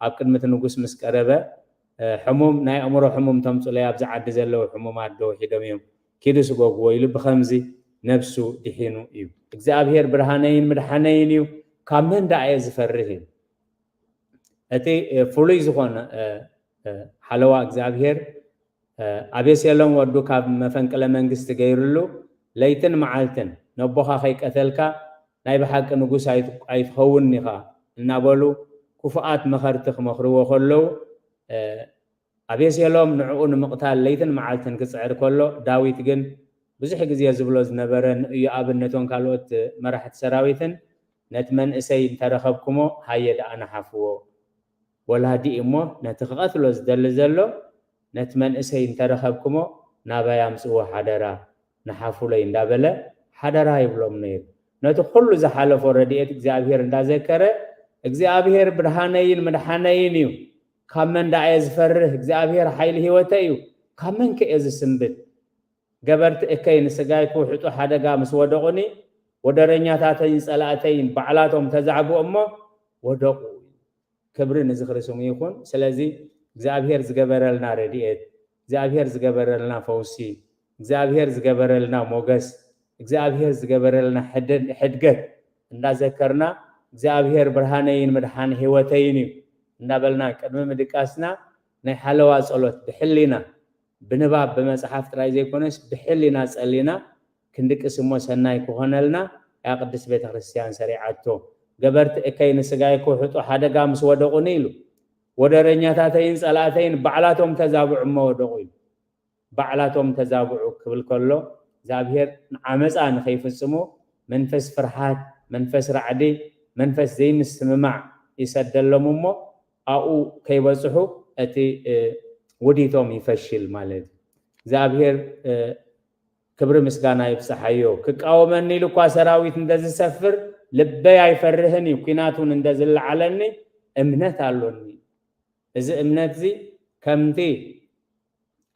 ኣብ ቅድሚ እቲ ንጉስ ምስ ቀረበ፣ እ፣ ሕሙም፣ ናይ ኣእምሮ ሕሙም ተምጽኡለይ፣ ኣብዚ ዓዲ ዘለዉ ሕሙማት ዶ ሒዶም እዮም? ኪዱ ስጎግዎ ኢሉ ብኸምዚ ነብሱ ድሒኑ እዩ። እግዚኣብሔር ብርሃነይን ምድሓነይን እዩ፣ ካብ መን ደኣ እየ ዝፈርህ? እዩ። እቲ፣ እ፣ ፍሉይ ዝኾነ፣ እ፣ እ፣ ሓለዋ እግዚኣብሔር፣ እ፣ ኣቤሴሎም ወዱ ካብ መፈንቅለ መንግስቲ ገይሩሉ፣ ለይትን መዓልትን ነቦኻ ከይቀተልካ ናይ ብሓቂ ንጉስ ኣይት-፣ ኣይትኸውን ኢኻ እናበሉ ክፉኣት መኸርቲ ክመኽርዎ ከለዉ፣ እ፣ ኣቤሴሎም ንዕኡ ንምቕታል ለይትን መዓልትን ክጽዕር ከሎ፣ ዳዊት ግን ብዙሕ ግዜ ዝብሎ ዝነበረ ንኢዮኣብን ነቶም ካልኦት መራሕቲ ሰራዊትን፣ "ነቲ መንእሰይ እንተረኸብኩሞ ሃየ ደኣ ንሓፍዎ። ወላዲ እሞ ነቲ ክቐትሎ ዝደሊ ዘሎ፣ ነቲ መንእሰይ እንተረኸብኩሞ ናባይ ኣምጽዎ ሓደራ፣ ንሓፉለይ" እንዳበለ ሓደራ ይብሎም ነይሩ። ነቲ ኩሉ ዝሓለፎ ረድኤት እግዚኣብሔር እንዳዘከረ፣ "እግዚኣብሔር ብርሃነይን ምድሓነይን እዩ፣ ካብ መን ደኣ እየ ዝፈርህ? እግዚኣብሔር ሓይሊ ህይወተይ እዩ፣ ካብ መን ከ እየ ዝስንብድ? ገበርቲ እከይ ንስጋይ ክውሕጡ ሓደጋ ምስ ወደቑኒ፣ ወደረኛታተይን ጸላእተይን ባዕላቶም ተዛዕቡ እሞ ወደቑ" እዩ። ክብሪ ንዝኽሪ ስሙ ይኹን። ስለዚ እግዚኣብሔር ዝገበረልና ረድኤት፣ እግዚኣብሔር ዝገበረልና ፈውሲ፣ እግዚኣብሔር ዝገበረልና ሞገስ፣ እግዚኣብሔር ዝገበረልና ሕድ-፣ ሕድገት እንዳዘከርና፣ "እግዚኣብሔር ብርሃነይን ምድሓን ህይወተይን እዩ" እንዳበልና ቅድሚ ምድቃስና፣ ናይ ሓለዋ ጸሎት ብሕሊና፣ ብንባብ ብመጽሓፍ ጥራይ ዘይኮነስ ብሕሊና ጸሊና ክንድቅስ እሞ ሰናይ ክኾነልና እያ ቅድስት ቤተ ክርስቲያን ሰሪዓቶ። "ገበርቲ እከይ ንስጋይ ክውሕጡ ሓደጋ ምስ ወደቑኒ" ኢሉ፣ "ወደረኛታተይን ጸላእተይን ባዕላቶም ተዛብዑ እሞ ወደቑ" ኢሉ። "ባዕላቶም ተዛብዑ" ክብል ከሎ፣ እግዚኣብሔር ንዓመፃ ንኸይፍጽሙ መንፈስ ፍርሃት፣ መንፈስ ራዕዲ፣ መንፈስ ዘይምስምማዕ ይሰደሎም እሞ ኣብኡ ከይበጽሑ እቲ፣ እ፣ ውዲቶም ይፈሽል ማለት እዩ። እግዚኣብሔር፣ እ፣ ክብሪ ምስጋና ይብጽሓዮ። "ክቃወመኒ ኢሉ እኳ ሰራዊት እንተዝሰፍር ልበይ ኣይፈርህን እዩ፣ ኲናት እውን እንተዝለዓለኒ እምነት ኣሎኒ" እዩ። እዚ እምነት እዚ ከምቲ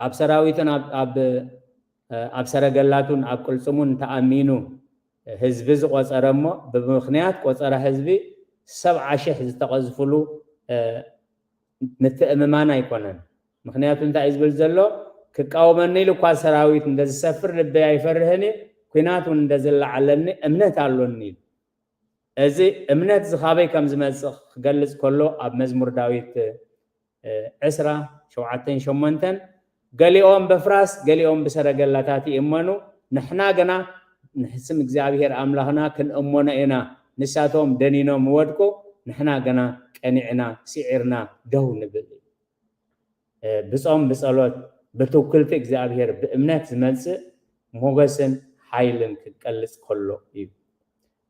ኣብ ሰራዊትን ኣብ፣ ኣብ፣ ኣብ ሰረገላቱን ኣብ ቅልጽሙን ተኣሚኑ ህዝቢ ዝቆጸረ እሞ፣ ብምኽንያት ቆጸራ ህዝቢ ሰብዓ ሽሕ ዝተቐዝፍሉ፣ እ፣ ምትእምማን ኣይኮነን። ምኽንያቱ እንታይ እዩ ዝብል ዘሎ? "ክቃወመኒ ኢሉ እኳ ሰራዊት እንተዝሰፍር ልበይ ኣይፈርህን እዩ፣ ኲናት እውን እንተዝለዓለኒ እምነት ኣሎኒ" ኢሉ። እዚ እምነት እዚ ካበይ ከም ዝመጽእ ክገልጽ ከሎ፣ ኣብ መዝሙር ዳዊት፣ እ፣ ዕስራ፣ ሸውዓተን ሸሞንተን፣ "ገሊኦም በፍራስ ገሊኦም ብሰረገላታት ይእመኑ፣ ንሕና ግና ንስም እግዚኣብሔር ኣምላኽና ክንእመኖ ኢና። ንሳቶም ደኒኖም ይወድቁ፣ ንሕና ግና ቀኒዕና ስዒርና ደው ንብል" እዩ። እ፣ ብጾም ብጸሎት ብትውክልቲ እግዚኣብሔር ብእምነት ዝመጽእ ሞገስን ሓይልን ክገልጽ ከሎ እዩ።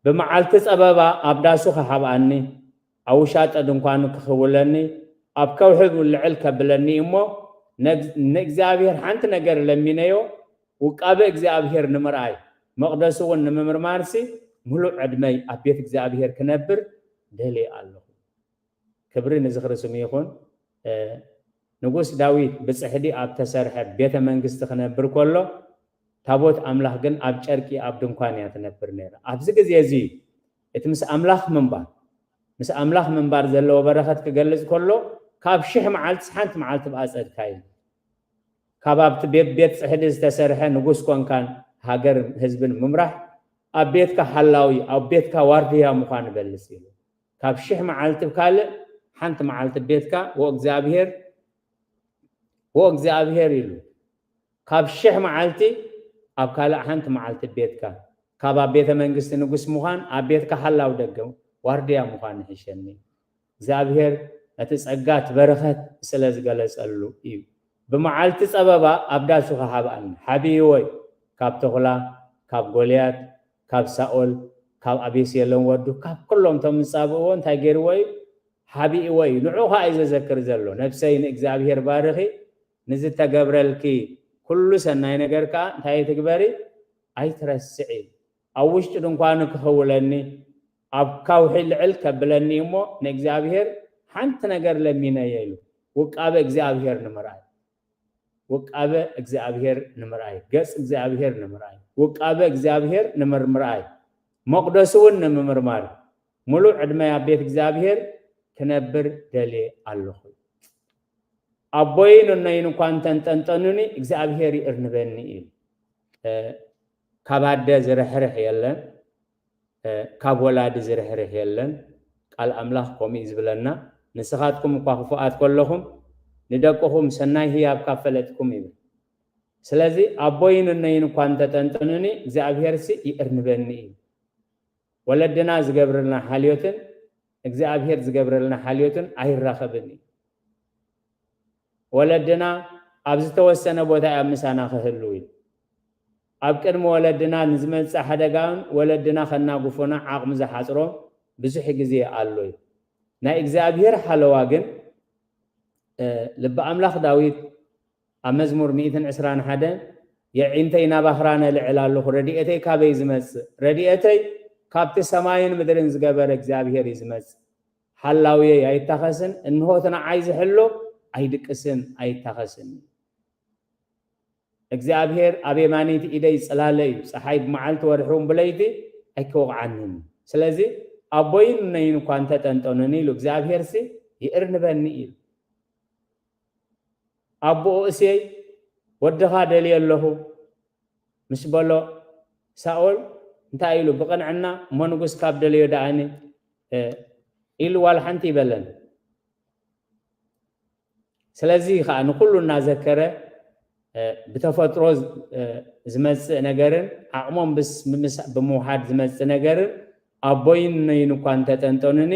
"ብመዓልቲ ጸበባ ኣብ ዳሱ ክሓብኣኒ፣ ኣብ ውሻጠ ድንኳኑ ክኽውለኒ፣ ኣብ ከውሒ ልዕል ከብለኒ እሞ፣ ነግ-፣ ንእግዚኣብሔር ሓንቲ ነገር ለሚነዮ፣ ውቃበ እግዚኣብሔር ንምርኣይ፣ መቕደሱ እውን ንምምርማርሲ፣ ምሉእ ዕድመይ ኣብ ቤት እግዚኣብሔር ክነብር፣ ደልየ ኣለኹ። ክብሪ ንዝኽሪ ስሙ ይኹን። ንጉስ ዳዊት ብፅሕዲ ኣብ ተሰርሐ ቤተ መንግስቲ ክነብር ከሎ፣ ታቦት ኣምላኽ ግን ኣብ ጨርቂ ኣብ ድንኳን እያ ትነብር ነይራ። ኣብዚ ግዜ እዚ እቲ ምስ ኣምላኽ ምንባር ምስ ኣምላኽ ምንባር ዘለዎ በረኸት ክገልጽ ከሎ፣ ካብ ሽሕ መዓልትስ ሓንቲ መዓልቲ ብኣጸድካ እዩ። ካብ ኣብቲ ቤት ቤት ጽሕዲ ዝተሰርሐ ንጉስ ኮንካን ሃገር ህዝብን ምምራሕ ኣብ ቤትካ ሓላዊ ኣብ ቤትካ ዋርድያ ምዃን ይበልጽ ኢሉ። ካብ ሽሕ መዓልቲ ካልእ ሓንቲ መዓልቲ ቤትካ ወእግዚኣብሔር ወእግዚኣብሔር ኢሉ። ካብ ሽሕ መዓልቲ ኣብ ካልእ ሓንቲ መዓልቲ ቤትካ ካብ ኣብ ቤተ መንግስቲ ንጉስ ምዃን ኣብ ቤትካ ሓላው ደገ ዋርድያ ምዃን ይሕሸኒ። እግዚኣብሔር ነቲ ጸጋ እቲ በረኸት ስለ ዝገለጸሉ እዩ። ብመዓልቲ ጸበባ ኣብ ዳሱ ክሃብኣኒ ሓቢእዎ እዩ። ካብ ተኹላ ካብ ጎልያድ ካብ ሳኦል ካብ ኣቤሴሎም ወዱ ካብ ኩሎም እቶም ዝጻብእዎ እንታይ ገይርዎ እዩ? ሓቢእዎ እዩ። ንዑ ኸዓ እዩ ዘዘክር ዘሎ። ነብሰይ ንእግዚኣብሔር ባርኺ፣ ንዝተገብረልኪ ኩሉ ሰናይ ነገር ከኣ እንታይ ትግበሪ? ኣይትረስዒ። ኣብ ውሽጢ ድንኳኑ ክኽውለኒ ኣብ ካውሒ ልዕል ከብለኒ እሞ ንእግዚኣብሔር ሓንቲ ነገር ለሚነየ ኢሉ። ውቃበ እግዚኣብሔር ንምርኣይ ውቃበ እግዚኣብሔር ንምርኣይ ገጽ እግዚኣብሔር ንምርኣይ ውቃበ እግዚኣብሔር ንምርምርኣይ መቕደሱ እውን ንምምርማር ሙሉእ ዕድመይ ኣብ ቤት እግዚኣብሔር ክነብር ደልየ ኣለኹ። ኣቦይን እኖይን እኳ እንተንጠንጠኑኒ እግዚኣብሔር ይእርንበኒ እዩ። ካብ ኣደ ዝርሕርሕ የለን፣ ካብ ወላዲ ዝርሕርሕ የለን። ቃል ኣምላኽ ከምኡ እዩ ዝብለና። ንስኻትኩም እኳ ክፉኣት ከለኹም ንደቅኹም ሰናይ ህያብ ካብ ፈለጥኩም ይብል። ስለዚ ኣቦይን እኖይን እኳ እንተጠንጠኑኒ እግዚኣብሔር ሲ ይእርንበኒ እዩ። ወለድና ዝገብርልና ሓልዮትን እግዚኣብሔር ዝገብረልና ሓልዮትን ኣይራኸብን እዩ። ወለድና ኣብ ዝተወሰነ ቦታ እዮም ምሳና ክህልው እዩ። ኣብ ቅድሚ ወለድና ንዝመፅእ ሓደጋን ወለድና ከናጉፉና ዓቕሚ ዝሓፅሮም ብዙሕ ግዜ ኣሎ እዩ። ናይ እግዚኣብሔር ሓለዋ ግን ልቢ ኣምላኽ ዳዊት ኣብ መዝሙር ሚእትን ዕስራን ሓደን የዒንተይ ናብ ኣኽራን እልዕል ኣለኹ፣ ረድኤተይ ካበይ ዝመጽእ? ረድኤተይ ካብቲ ሰማይን ምድርን ዝገበረ እግዚኣብሔር እዩ ዝመጽእ። ሓላውየይ ኣይታኸስን፣ እንሆ እቲ ንዓይ ዝሕሎ ኣይድቅስን ኣይታኸስን። እግዚኣብሔር ኣብ የማነይቲ ኢደይ ጽላለ እዩ፣ ፀሓይ ብመዓልቲ ወርሒ እውን ብለይቲ ኣይክወቕዓንን። ስለዚ ኣቦይን እነይን እኳ እንተጠንጠኑኒ ኢሉ እግዚኣብሔር ሲ ይእርንበኒ እዩ። ኣቦኡ እሴይ ወድኻ ደልየ ኣለኹ ምስ በሎ ሳኦል እንታይ ኢሉ ብቕንዕና እሞ ንጉስ ካብ ደልዮ ደኣኒ ኢሉ ዋላ ሓንቲ ይበለን። ስለዚ ከዓ ንኩሉ እናዘከረ ብተፈጥሮ ዝመፅእ ነገርን ዓቕሞም ብምውሓድ ዝመፅእ ነገርን ኣቦይን እኖይን እኳ እንተጠንጠኑኒ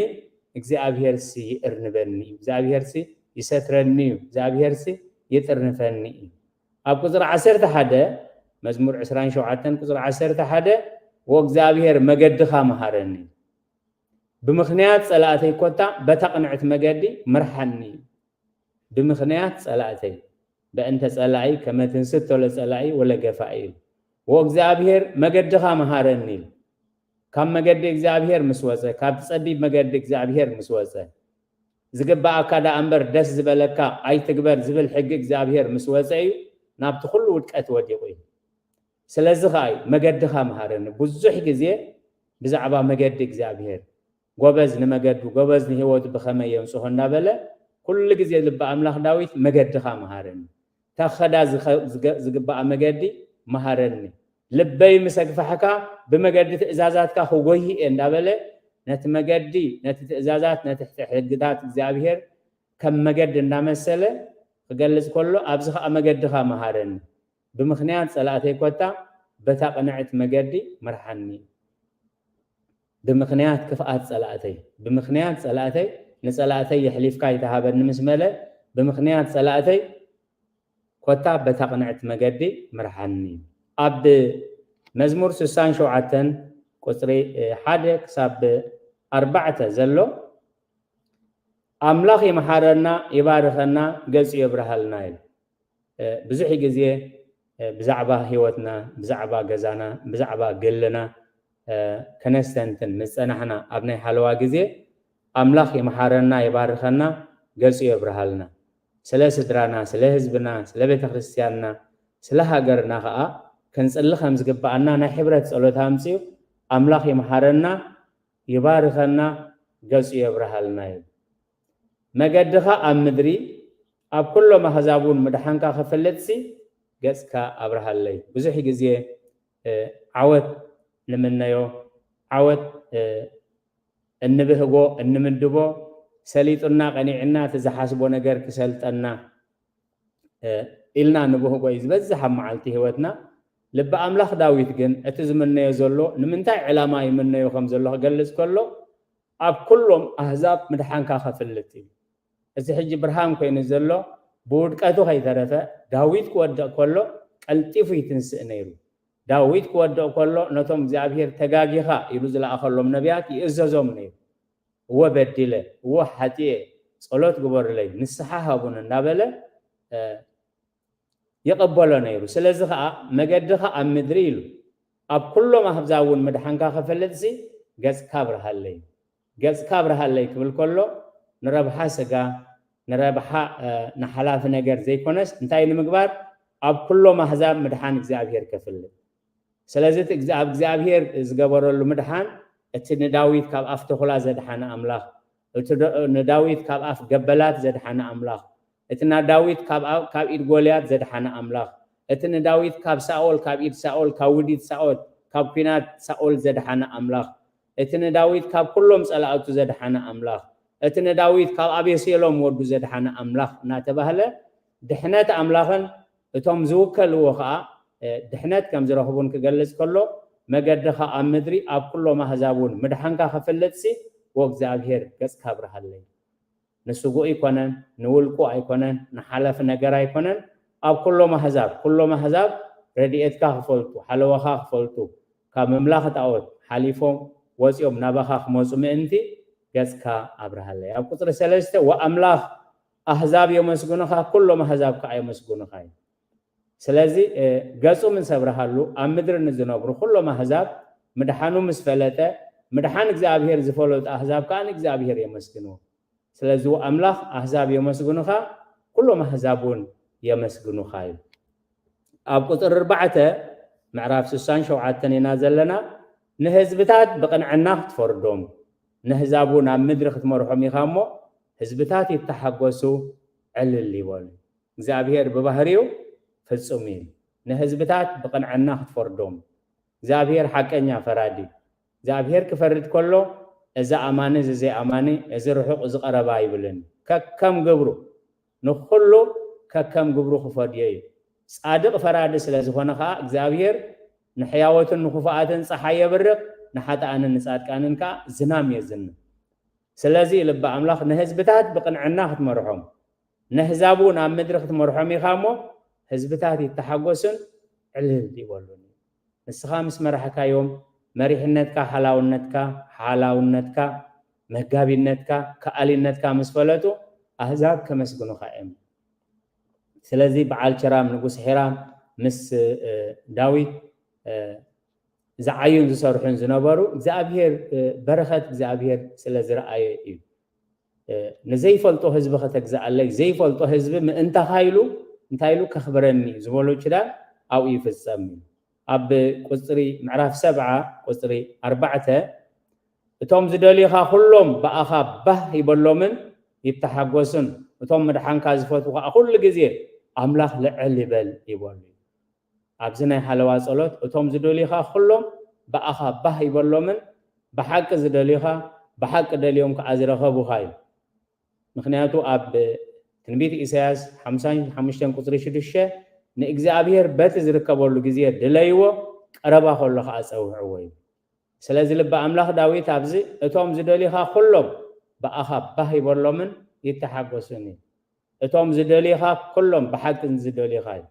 እግዚኣብሔር ሲ ይእርንበኒ እዩ፣ እግዚኣብሔር ሲ ይሰትረኒ እዩ፣ እግዚኣብሔር ሲ ይጥርንፈኒ እዩ። ኣብ ቁፅሪ ዓሰርተ ሓደ መዝሙር ዕስራን ሸውዓተን ቁፅሪ ዓሰርተ ሓደ ወእግዚኣብሔር መገድኻ መሃረኒ፣ ብምኽንያት ፀላእተይ ኮታ በታ ቅንዕቲ መገዲ ምርሓኒ እዩ። ብምኽንያት ፀላእተይ በእንተ ፀላኢ ከመ ትንስቶ ለፀላኢ ወለገፋኢ እዩ። ወእግዚኣብሔር መገድኻ መሃረኒ ኢሉ ካብ መገዲ እግዚኣብሔር ምስ ወፀ ካብቲ ፀቢብ መገዲ እግዚኣብሔር ምስ ወፀ ዝግባኣካ ደኣ እምበር ደስ ዝበለካ ኣይትግበር ዝብል ሕጊ እግዚኣብሔር ምስ ወፀ እዩ ናብቲ ኩሉ ውድቀት ወዲቑ እዩ። ስለዚ ከዓ እዩ መገድኻ መሃረኒ። ብዙሕ ግዜ ብዛዕባ መገዲ እግዚኣብሔር ጎበዝ ንመገዱ ጎበዝ ንህይወቱ ብኸመይ የምፅሆ እንዳበለ ኩሉ ግዜ ልቢ ኣምላኽ ዳዊት መገድኻ መሃረኒ። ተኸዳ ዝግባኣ መገዲ መሃረኒ። ልበይ ምስ ኣግፋሕካ ብመገዲ ትእዛዛትካ ክጎይ እየ እንዳበለ ነቲ መገዲ ነቲ ትእዛዛት ነቲ ሕግታት እግዚኣብሔር ከም መገዲ እንዳመሰለ ክገልጽ ከሎ ኣብዚ ከዓ መገድኻ መሃረኒ። ብምኽንያት ጸላእተይ ኮታ በታ ቅንዕት መገዲ ምርሓኒ። ብምኽንያት ክፍኣት ጸላእተይ ብምኽንያት ጸላእተይ ንጸላእተይ የሕሊፍካ ይተሃበኒ ምስ መለ ብምኽንያት ጸላእተይ ኮታ በታ ቅንዕት መገዲ ምርሓኒ። ኣብ መዝሙር ስሳን ሸውዓተን ቁፅሪ ሓደ ክሳብ ኣርባዕተ ዘሎ ኣምላኽ ይምሓረና ይባርኸና ገፁ የብርሃልና ኢሉ። ብዙሕ ግዜ ብዛዕባ ህይወትና ብዛዕባ ገዛና ብዛዕባ ግልና ከነስተንትን ምስ ፀናሕና ኣብ ናይ ሓለዋ ግዜ ኣምላኽ ይምሓረና፣ ይባርከና፣ ገጹ የብርሃልና። ስለ ስድራና፣ ስለ ህዝብና፣ ስለ ቤተ ክርስቲያንና፣ ስለ ሃገርና ኸኣ ክንጽሊ ከም ዝግብኣና ናይ ሕብረት ጸሎት ኣምጽኡ። ኣምላኽ ይምሓረና፣ ይባርከና፣ ገጹ የብርሃልና እዩ። መገድኻ ኣብ ምድሪ ኣብ ኩሎም ኣህዛብ እውን ምድሓንካ ክፍልጥሲ ገጽካ ኣብርሃለይ። ብዙሕ ግዜ ዓወት ንምነዮ፣ ዓወት እንብህጎ፣ እንምድቦ፣ ሰሊጡና ቀኒዕና እቲ ዝሓስቦ ነገር ክሰልጠና ኢልና ንብህጎ እዩ ዝበዝሕ ኣብ መዓልቲ ህይወትና። ልቢ ኣምላኽ ዳዊት ግን እቲ ዝምነዮ ዘሎ ንምንታይ ዕላማ ይምነዮ ከም ዘሎ ክገልጽ ከሎ፣ ኣብ ኩሎም ኣህዛብ ምድሓንካ ከፍልጥ እዩ። እዚ ሕጂ ብርሃን ኮይኑ ዘሎ ብውድቀቱ ከይተረፈ ዳዊት ክወድቕ ከሎ ቀልጢፉ ይትንስእ ነይሩ። ዳዊት ክወድቕ ከሎ ነቶም እግዚኣብሔር ተጋጊኻ ኢሉ ዝለኣኸሎም ነቢያት ይእዘዞም ነይሩ። እወ በዲለ፣ እወ ሓጢኤ፣ ጸሎት ግበሩለይ፣ ንስሓ ሃቡን እናበለ ይቐበሎ ነይሩ። ስለዚ ኸኣ መገድኻ ኣብ ምድሪ ኢሉ ኣብ ኩሎም ኣህዛብ እውን ምድሓንካ ክፈልጥሲ ገጽካ ኣብርሃለይ። ገጽካ ኣብርሃለይ ክብል ከሎ ንረብሓ ስጋ፣ ንረብሓ ንሓላፊ ነገር ዘይኮነስ እንታይ ንምግባር? ኣብ ኩሎም ኣህዛብ ምድሓን እግዚኣብሔር ከፍልጥ። ስለዚ እቲ ኣብ እግዚኣብሔር ዝገበረሉ ምድሓን እቲ ንዳዊት ካብ ኣፍ ተኹላ ዘድሓነ ኣምላኽ፣ እቲ ንዳዊት ካብ ኣፍ ገበላት ዘድሓነ ኣምላኽ፣ እቲ ንዳዊት ካብ ኢድ ጎልያድ ዘድሓነ ኣምላኽ፣ እቲ ንዳዊት ካብ ሳኦል፣ ካብ ኢድ ሳኦል፣ ካብ ውዲት ሳኦል፣ ካብ ኲናት ሳኦል ዘድሓነ ኣምላኽ፣ እቲ ንዳዊት ካብ ኩሎም ጸላእቱ ዘድሓነ ኣምላኽ፣ እቲ ንዳዊት ካብ ኣቤሴሎም ወዱ ዘድሓነ ኣምላኽ እናተባህለ ድሕነት ኣምላኽን እቶም ዝውከልዎ ኸኣ ድሕነት ከም ዝረኽቡን ክገልጽ ከሎ፣ መገድኻ ኣብ ምድሪ ኣብ ኩሎም ኣህዛብ እውን ምድሓንካ ክፍልጥሲ ወእግዚኣብሔር ገጽካ ኣብርሃለይ። ንስጉእ ኣይኮነን፣ ንውልቁ ኣይኮነን፣ ንሓለፊ ነገር ኣይኮነን። ኣብ ኩሎም ኣህዛብ፣ ኩሎም ኣህዛብ ረድኤትካ ክፈልጡ፣ ሓለዋኻ ክፈልጡ፣ ካብ ምምላኽ ጣዖት ሓሊፎም ወፂኦም ናባኻ ክመፁ ምእንቲ ገፅካ ኣብርሃለይ። ኣብ ቁፅሪ ሰለስተ ወኣምላኽ ኣህዛብ የመስግኑኻ፣ ኩሎም ኣህዛብ ከዓ የመስግኑኻ እዩ። ስለዚ ገፁ ምስ ኣብርሃሉ ኣብ ምድሪ ንዝነብሩ ኩሎም ኣህዛብ ምድሓኑ ምስ ፈለጠ፣ ምድሓን እግዚኣብሔር ዝፈለጡ ኣህዛብ ከዓ ንእግዚኣብሔር የመስግንዎ። ስለዚ ኣምላኽ ኣህዛብ የመስግኑኻ፣ ኩሎም ኣህዛብ እውን የመስግኑኻ እዩ። ኣብ ቁፅሪ ኣርባዕተ ምዕራፍ ስሳን ሸውዓተን ኢና ዘለና። ንህዝብታት ብቕንዕና ክትፈርዶም፣ ንህዛብ እውን ኣብ ምድሪ ክትመርሖም ኢኻ እሞ፣ ህዝብታት ይተሓጎሱ፣ ዕልል ይበሉ። እግዚኣብሔር ብባህሪኡ ፍጹም እዩ። ንህዝብታት ብቕንዕና ክትፈርዶም። እግዚኣብሔር ሓቀኛ ፈራዲ። እግዚኣብሔር ክፈርድ ከሎ፣ እዚ ኣማኒ፣ እዚ ዘይኣማኒ፣ እዚ ርሑቕ፣ እዚ ቀረባ ኣይብልን። ከከም ግብሩ፣ ንኹሉ ከከም ግብሩ ክፈድዮ እዩ። ጻድቕ ፈራዲ ስለ ዝኾነ ኸኣ፣ እግዚኣብሔር ንሕያወትን ንኽፉኣትን ጸሓይ የብርቕ፣ ንሓጥኣንን ንጻድቃንን ከኣ ዝናም የዝንም። ስለዚ ልቢ ኣምላኽ ንህዝብታት ብቕንዕና ክትመርሖም፣ ነህዛብ እውን ኣብ ምድሪ ክትመርሖም ኢኻ እሞ፣ ህዝብታት ይተሓጎሱን ዕልል ይበሉን። ንስኻ ምስ መራሕካዮም፣ መሪሕነትካ፣ ሓላውነትካ፣ ሓላውነትካ፣ መጋቢነትካ፣ ከኣሊነትካ ምስ ፈለጡ፣ ኣህዛብ ከመስግኑኻ እዮም። ስለዚ በዓል ችራም፣ ንጉስ ሒራም ምስ ዳዊት ዝዓዩን ዝሰርሑን ዝነበሩ እግዚኣብሔር፣ በረኸት እግዚኣብሔር ስለ ዝረኣየ እዩ። ንዘይፈልጦ ህዝቢ ከተግዝኣለይ፣ ዘይፈልጦ ህዝቢ ምእንታኻ ኢሉ እንታይ ኢሉ ከኽብረኒ ዝበሎ ኪዳን ኣብኡ ይፍጸም እዩ። ኣብ ቁጽሪ ምዕራፍ ሰብዓ ቁጽሪ ኣርባዕተ፣ እቶም ዝደልዩኻ ኩሎም ብኣኻ ባህ ይበሎምን ይተሓጎሱን፣ እቶም ምድሓንካ ዝፈትዉ ኸኣ ኩሉ ግዜ ኣምላኽ ልዕል ይበል ይበሉ። ኣብዚ ናይ ሓለዋ ጸሎት እቶም ዝደልዩኻ ኩሎም ብኣኻ ባህ ይበሎምን ብሓቂ ዝደልዩኻ ብሓቂ ደልዮም ከኣ ዝረኸቡኻ እዩ። ምኽንያቱ ኣብ ትንቢት ኢሳያስ ሓምሳን ሓሙሽተን ቁጽሪ ሽዱሽተ ንእግዚኣብሔር በቲ ዝርከበሉ ግዜ ድለይዎ፣ ቀረባ ከሎ ከኣ ጸውዕዎ እዩ። ስለዚ ልቢ ኣምላኽ ዳዊት ኣብዚ እቶም ዝደልዩኻ ኩሎም ብኣኻ ባህ ይበሎምን ይተሓጎሱን እዩ። እቶም ዝደልዩኻ ኩሎም ብሓቂ ዝደልዩኻ እዩ።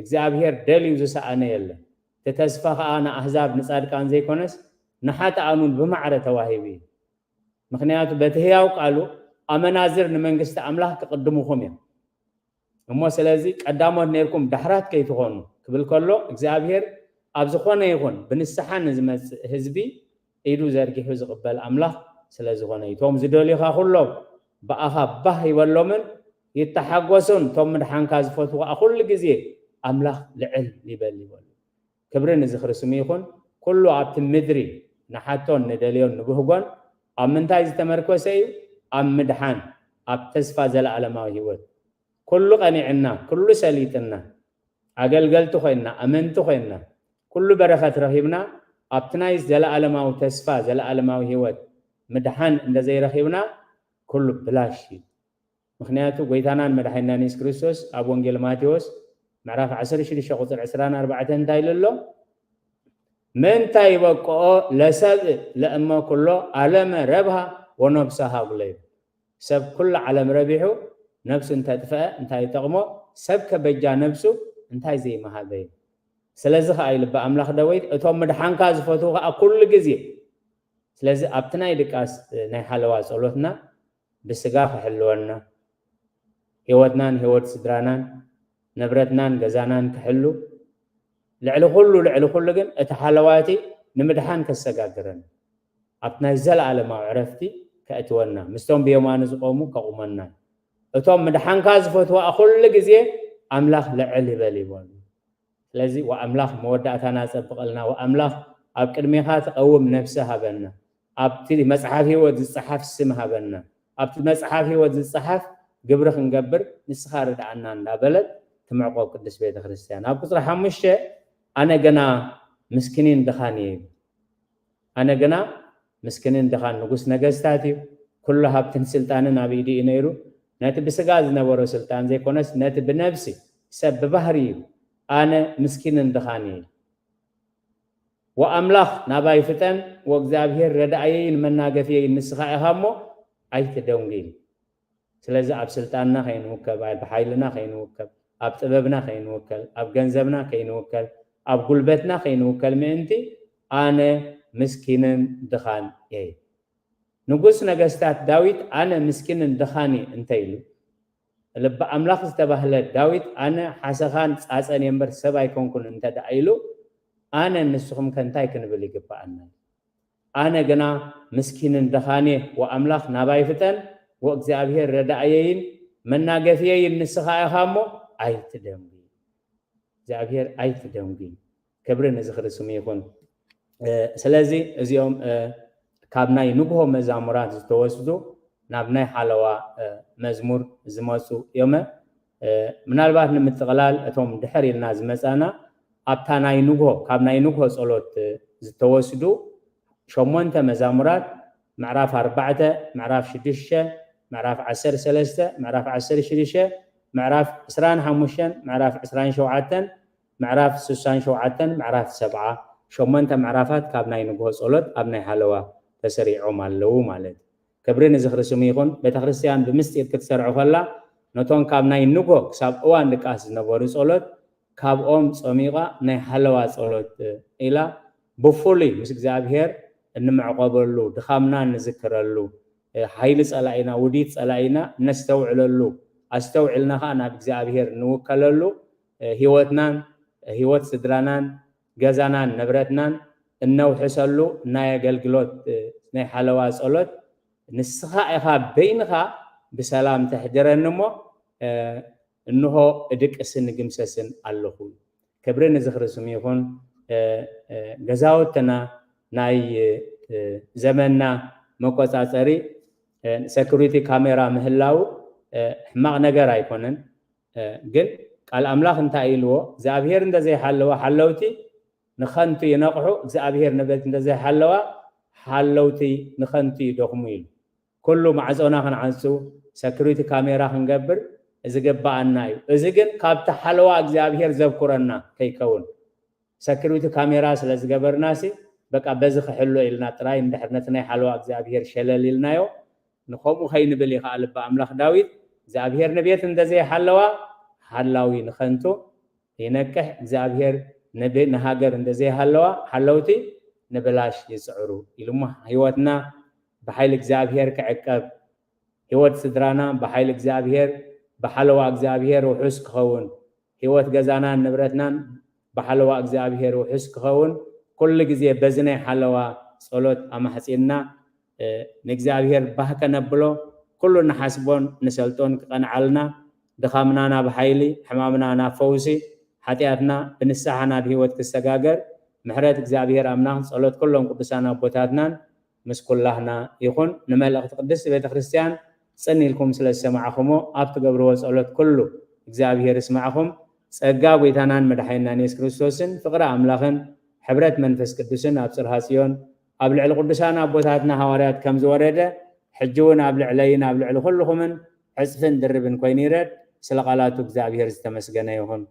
እግዚኣብሔር ደልዩ ዝሰኣነ የለን። እቲ ተስፋ ኸኣ ንኣህዛብ ንጻድቃን ዘይኮነስ ንሓጥኣን እውን ብማዕረ ተዋሂቡ እዩ። ምኽንያቱ በቲ ህያው ቃሉ ኣመናዝር ንመንግስቲ ኣምላኽ ክቕድሙኹም እዮም። እሞ ስለዚ ቀዳሞት ነርኩም ዳሕራት ከይትኾኑ ክብል ከሎ እግዚኣብሔር ኣብ ዝኾነ ይኹን ብንስሓ ንዝመጽእ ህዝቢ ኢዱ ዘርጊሑ ዝቕበል ኣምላኽ ስለ ዝኾነ እዩ። እቶም ዝደልዩኻ ኩሎም ብኣኻ ባህ ይበሎምን ይተሓጎሱን፣ እቶም ምድሓንካ ዝፈትዉ ከዓ ኩሉ ግዜ ኣምላኽ ልዕል ይበል ይበሉ። ክብሪ ንዝኽሪ ስሙ ይኹን። ኩሉ ኣብቲ ምድሪ ንሓቶን ንደልዮን ንብህጎን ኣብ ምንታይ ዝተመርኮሰ እዩ? ኣብ ምድሓን፣ ኣብ ተስፋ ዘለኣለማዊ ህይወት። ኩሉ ቀኒዕና፣ ኩሉ ሰሊጥና፣ ኣገልገልቲ ኮይንና፣ ኣመንቲ ኮይንና፣ ኩሉ በረኸት ረኺብና፣ ኣብቲ ናይ ዘለኣለማዊ ተስፋ፣ ዘለኣለማዊ ህይወት ምድሓን እንተዘይረኺብና ኩሉ ብላሽ እዩ። ምኽንያቱ ጎይታናን መድሓኒናን የሱስ ክርስቶስ ኣብ ወንጌል ማቴዎስ ምዕራፍ ዓሰርተ ሽዱሽተ ቁፅሪ ዕስራን ኣርባዕተን እንታይ ኢሉ ኣሎ? ምንታይ ይበቅዖ ለሰብእ ለእመ ኩሎ ኣለመ ረብሃ ወነብሰ ሃጉለ ይብል። ሰብ ኩሉ ዓለም ረቢሑ ነብሱ እንተጥፍአ እንታይ ይጠቕሞ? ሰብ ከበጃ ነብሱ እንታይ ዘይመሃበ እዩ? ስለዚ ኸዓ እዩ ልቢ ኣምላኽ ዳዊት እቶም ምድሓንካ ዝፈትዉ ኸዓ ኩሉ ግዜ። ስለዚ ኣብቲ ናይ ድቃስ ናይ ሓለዋ ጸሎትና ብስጋ ክሕልወና፣ ህይወትናን ህይወት ስድራናን ንብረትናን ገዛናን ክሕሉ፣ ልዕሊ ኩሉ ልዕሊ ኩሉ ግን እቲ ሓለዋቲ ንምድሓን ከሰጋግረና፣ ኣብቲ ናይ ዘለኣለማዊ ዕረፍቲ ከእትወና፣ ምስቶም ብየማኑ ዝቆሙ ከቑመና፣ እቶም ምድሓንካ ዝፈትዋ ኩሉ ግዜ ኣምላኽ ልዕል ይበል ይበሉ። ስለዚ ወኣምላኽ መወዳእታና ጸብቐልና፣ ወኣምላኽ ኣብ ቅድሜኻ ትቐውም ነፍሲ ሃበና፣ ኣብቲ መጽሓፍ ህይወት ዝጸሓፍ ስም ሃበና፣ ኣብቲ መጽሓፍ ህይወት ዝጸሓፍ ግብሪ ክንገብር ንስኻ ርድኣና እንዳበለት ትምዕቆብ ቅድስት ቤተ ክርስቲያን። ኣብ ቁጽሪ ሓሙሽተ ኣነ ገና ምስኪኒን ድኻን እየ ይብል። ኣነ ግና ምስኪንን ድኻን ንጉስ ነገስታት እዩ። ኩሉ ሃብትን ስልጣንን ኣብ ኢዱ እዩ ነይሩ። ነቲ ብስጋ ዝነበሮ ስልጣን ዘይኮነስ ነቲ ብነብሲ ሰብ ብባህሪ እዩ። ኣነ ምስኪንን ድኻን እየ። ወኣምላኽ ናባይ ፍጠን ወእግዚኣብሔር ረዳእየይን መናገፍየይን ንስኻ ኢኻ እሞ ኣይትደንጉ። ስለዚ ኣብ ስልጣንና ከይንውከል፣ ኣብ ሓይልና ከይንውከል፣ ኣብ ጥበብና ከይንውከል፣ ኣብ ገንዘብና ከይንውከል፣ ኣብ ጉልበትና ከይንውከል ምእንቲ ኣነ ምስኪንን ድኻን እየ። ንጉስ ነገስታት ዳዊት ኣነ ምስኪንን ድኻን እየ እንተ ኢሉ፣ ልቢ ኣምላኽ ዝተባህለ ዳዊት ኣነ ሓሰኻን ጻጸን እየ እምበር ሰብ ኣይኮንኩን እንተ ደኣ ኢሉ፣ ኣነ ንስኹም ከ እንታይ ክንብል ይግብኣና? ኣነ ግና ምስኪንን ድኻን እየ፣ ወኣምላኽ ናባይ ፍጠን፣ ወእግዚኣብሔር ረዳእየይን መናገፍየይን ንስኻ ኢኻ እሞ ኣይትደንጉ። እግዚኣብሔር ኣይትደንጉ። ክብሪ ንዝኽሪ ስሙ ይኹን። እ፣ ስለዚ እዚኦም፣ እ፣ ካብ ናይ ንግሆ መዛሙራት ዝተወስዱ ናብ ናይ ሓለዋ፣ እ፣ መዝሙር ዝመጹ እዮመ። እ፣ ምናልባት ንምጥቕላል እቶም ድሕር ኢልና ዝመጻና ኣብታ ናይ ንግሆ፣ ካብ ናይ ንግሆ ጸሎት፣ እ፣ ዝተወስዱ ሸሞንተ መዛሙራት ምዕራፍ ኣርባዕተ፣ ምዕራፍ ሽዱሽተ፣ ምዕራፍ ዓሰርተ ሰለስተ፣ ምዕራፍ ዓሰርተ ሽዱሽተ፣ ምዕራፍ ዕስራን ሓሙሽተን፣ ምዕራፍ ዕስራን ሸውዓተን፣ ምዕራፍ ስሳን ሸውዓተን፣ ምዕራፍ ሰብዓ፣ ሸሞንተ ምዕራፋት ካብ ናይ ንግሆ ጸሎት ኣብ ናይ ሓለዋ ተሰሪዖም ኣለዉ ማለት እዩ። ክብሪ ንዝኽሪ ስሙ ይኹን። ቤተ ክርስቲያን ብምስጢር ክትሰርዖ ከላ ነቶም ካብ ናይ ንግሆ ክሳብ እዋን ድቃስ ዝነበሩ ጸሎት ካብኦም ጸሚቓ ናይ ሓለዋ ጸሎት ኢላ ብፍሉይ ምስ እግዚኣብሔር እንምዕቆበሉ፣ ድኻምና እንዝክረሉ፣ ሓይሊ ጸላኢና፣ ውዲት ጸላኢና እነስተውዕለሉ፣ ኣስተውዒልና ኸኣ ናብ እግዚኣብሔር እንውከለሉ፣ ህይወትናን ህይወት ስድራናን ገዛናን ንብረትናን እነውሕሰሉ ናይ ኣገልግሎት ናይ ሓለዋ ጸሎት ንስኻ ኢኻ በይንኻ ብሰላም ተሕድረኒ እሞ እንሆ እድቅስን እግምሰስን ኣለኹ። ክብሪ ንዝኽሪ ስሙ ይኹን። እ፣ እ፣ ገዛውትና ናይ፣ እ፣ ዘመንና መቆጻጸሪ፣ እ፣ ሰኩሪቲ ካሜራ ምህላው፣ እ፣ ሕማቕ ነገር ኣይኮነን። እ፣ ግን ቃል ኣምላኽ እንታይ ኢልዎ? እግዚኣብሔር እንተዘይሓለወ ሓለውቲ ንኸንቱ ይነቕሑ፣ እግዚኣብሔር ንቤት እንተዘይሓለዋ ሓለውቲ ንኸንቱ ይደኽሙ ኢሉ። ኩሉ ማዕጾና ክንዓጹ፣ ሰኩሪቲ ካሜራ ክንገብር ዝግብኣና እዩ። እዚ ግን ካብቲ ሓለዋ እግዚኣብሔር ዘብኩረና ከይከውን። ሰኩሪቲ ካሜራ ስለ ዝገበርናሲ፣ በቃ በዚ ክሕሎ ኢልና ጥራይ እንድሕር ነቲ ናይ ሓለዋ እግዚኣብሔር ሸለል ኢልናዮ፣ ንኸምኡ ከይንብል እዩ ከኣ ልቢ ኣምላኽ ዳዊት፣ እግዚኣብሔር ንቤት እንተዘይሓለዋ፣ ሓላዊ ንኸንቱ ይነቅሕ፣ እግዚኣብሔር ንብ-፣ ንሃገር እንተዘይሃለዋ፣ ሓለውቲ ንብላሽ ይጽዕሩ ኢሉ እሞ፣ ህይወትና ብሓይሊ እግዚኣብሔር ክዕቀብ፣ ህይወት ስድራና ብሓይሊ እግዚኣብሔር፣ ብሓለዋ እግዚኣብሔር ውሑስ ክኸውን፣ ህይወት ገዛናን ንብረትናን ብሓለዋ እግዚኣብሔር ውሑስ ክኸውን፣ ኩሉ ግዜ በዚ ናይ ሓለዋ ጸሎት ኣማሕጺንና፣ ንእግዚኣብሔር ባህ ከነብሎ ኩሉ ንሓስቦን ንሰልጦን ክቐንዓልና፣ ድኻምና ናብ ሓይሊ፣ ሕማምና ናብ ፈውሲ፣ ሓጢኣትና ብንስሓ ናብ ህይወት ክሰጋገር ምሕረት እግዚኣብሔር ኣምላኽ ጸሎት ኩሎም ቅዱሳን ኣቦታትናን ምስ ኩላህና ይኹን። ንመልእኽቲ ቅድስቲ ቤተ ክርስቲያን ጽን ኢልኩም ስለ ዝሰማዕኹሞ ኣብ ትገብርዎ ጸሎት ኩሉ እግዚኣብሔር ይስማዕኹም። ጸጋ ጐይታናን መድሓኒናን የሱስ ክርስቶስን ፍቕሪ ኣምላኽን ሕብረት መንፈስ ቅዱስን ኣብ ጽርሃ ጽዮን ኣብ ልዕሊ ቅዱሳን ኣቦታትና ሃዋርያት ከም ዝወረደ ሕጂ እውን ኣብ ልዕለይን ኣብ ልዕሊ ኩልኹምን ዕጽፍን ድርብን ኮይኑ ይረድ። ስለ ቃላቱ እግዚኣብሔር ዝተመስገነ ይኹን።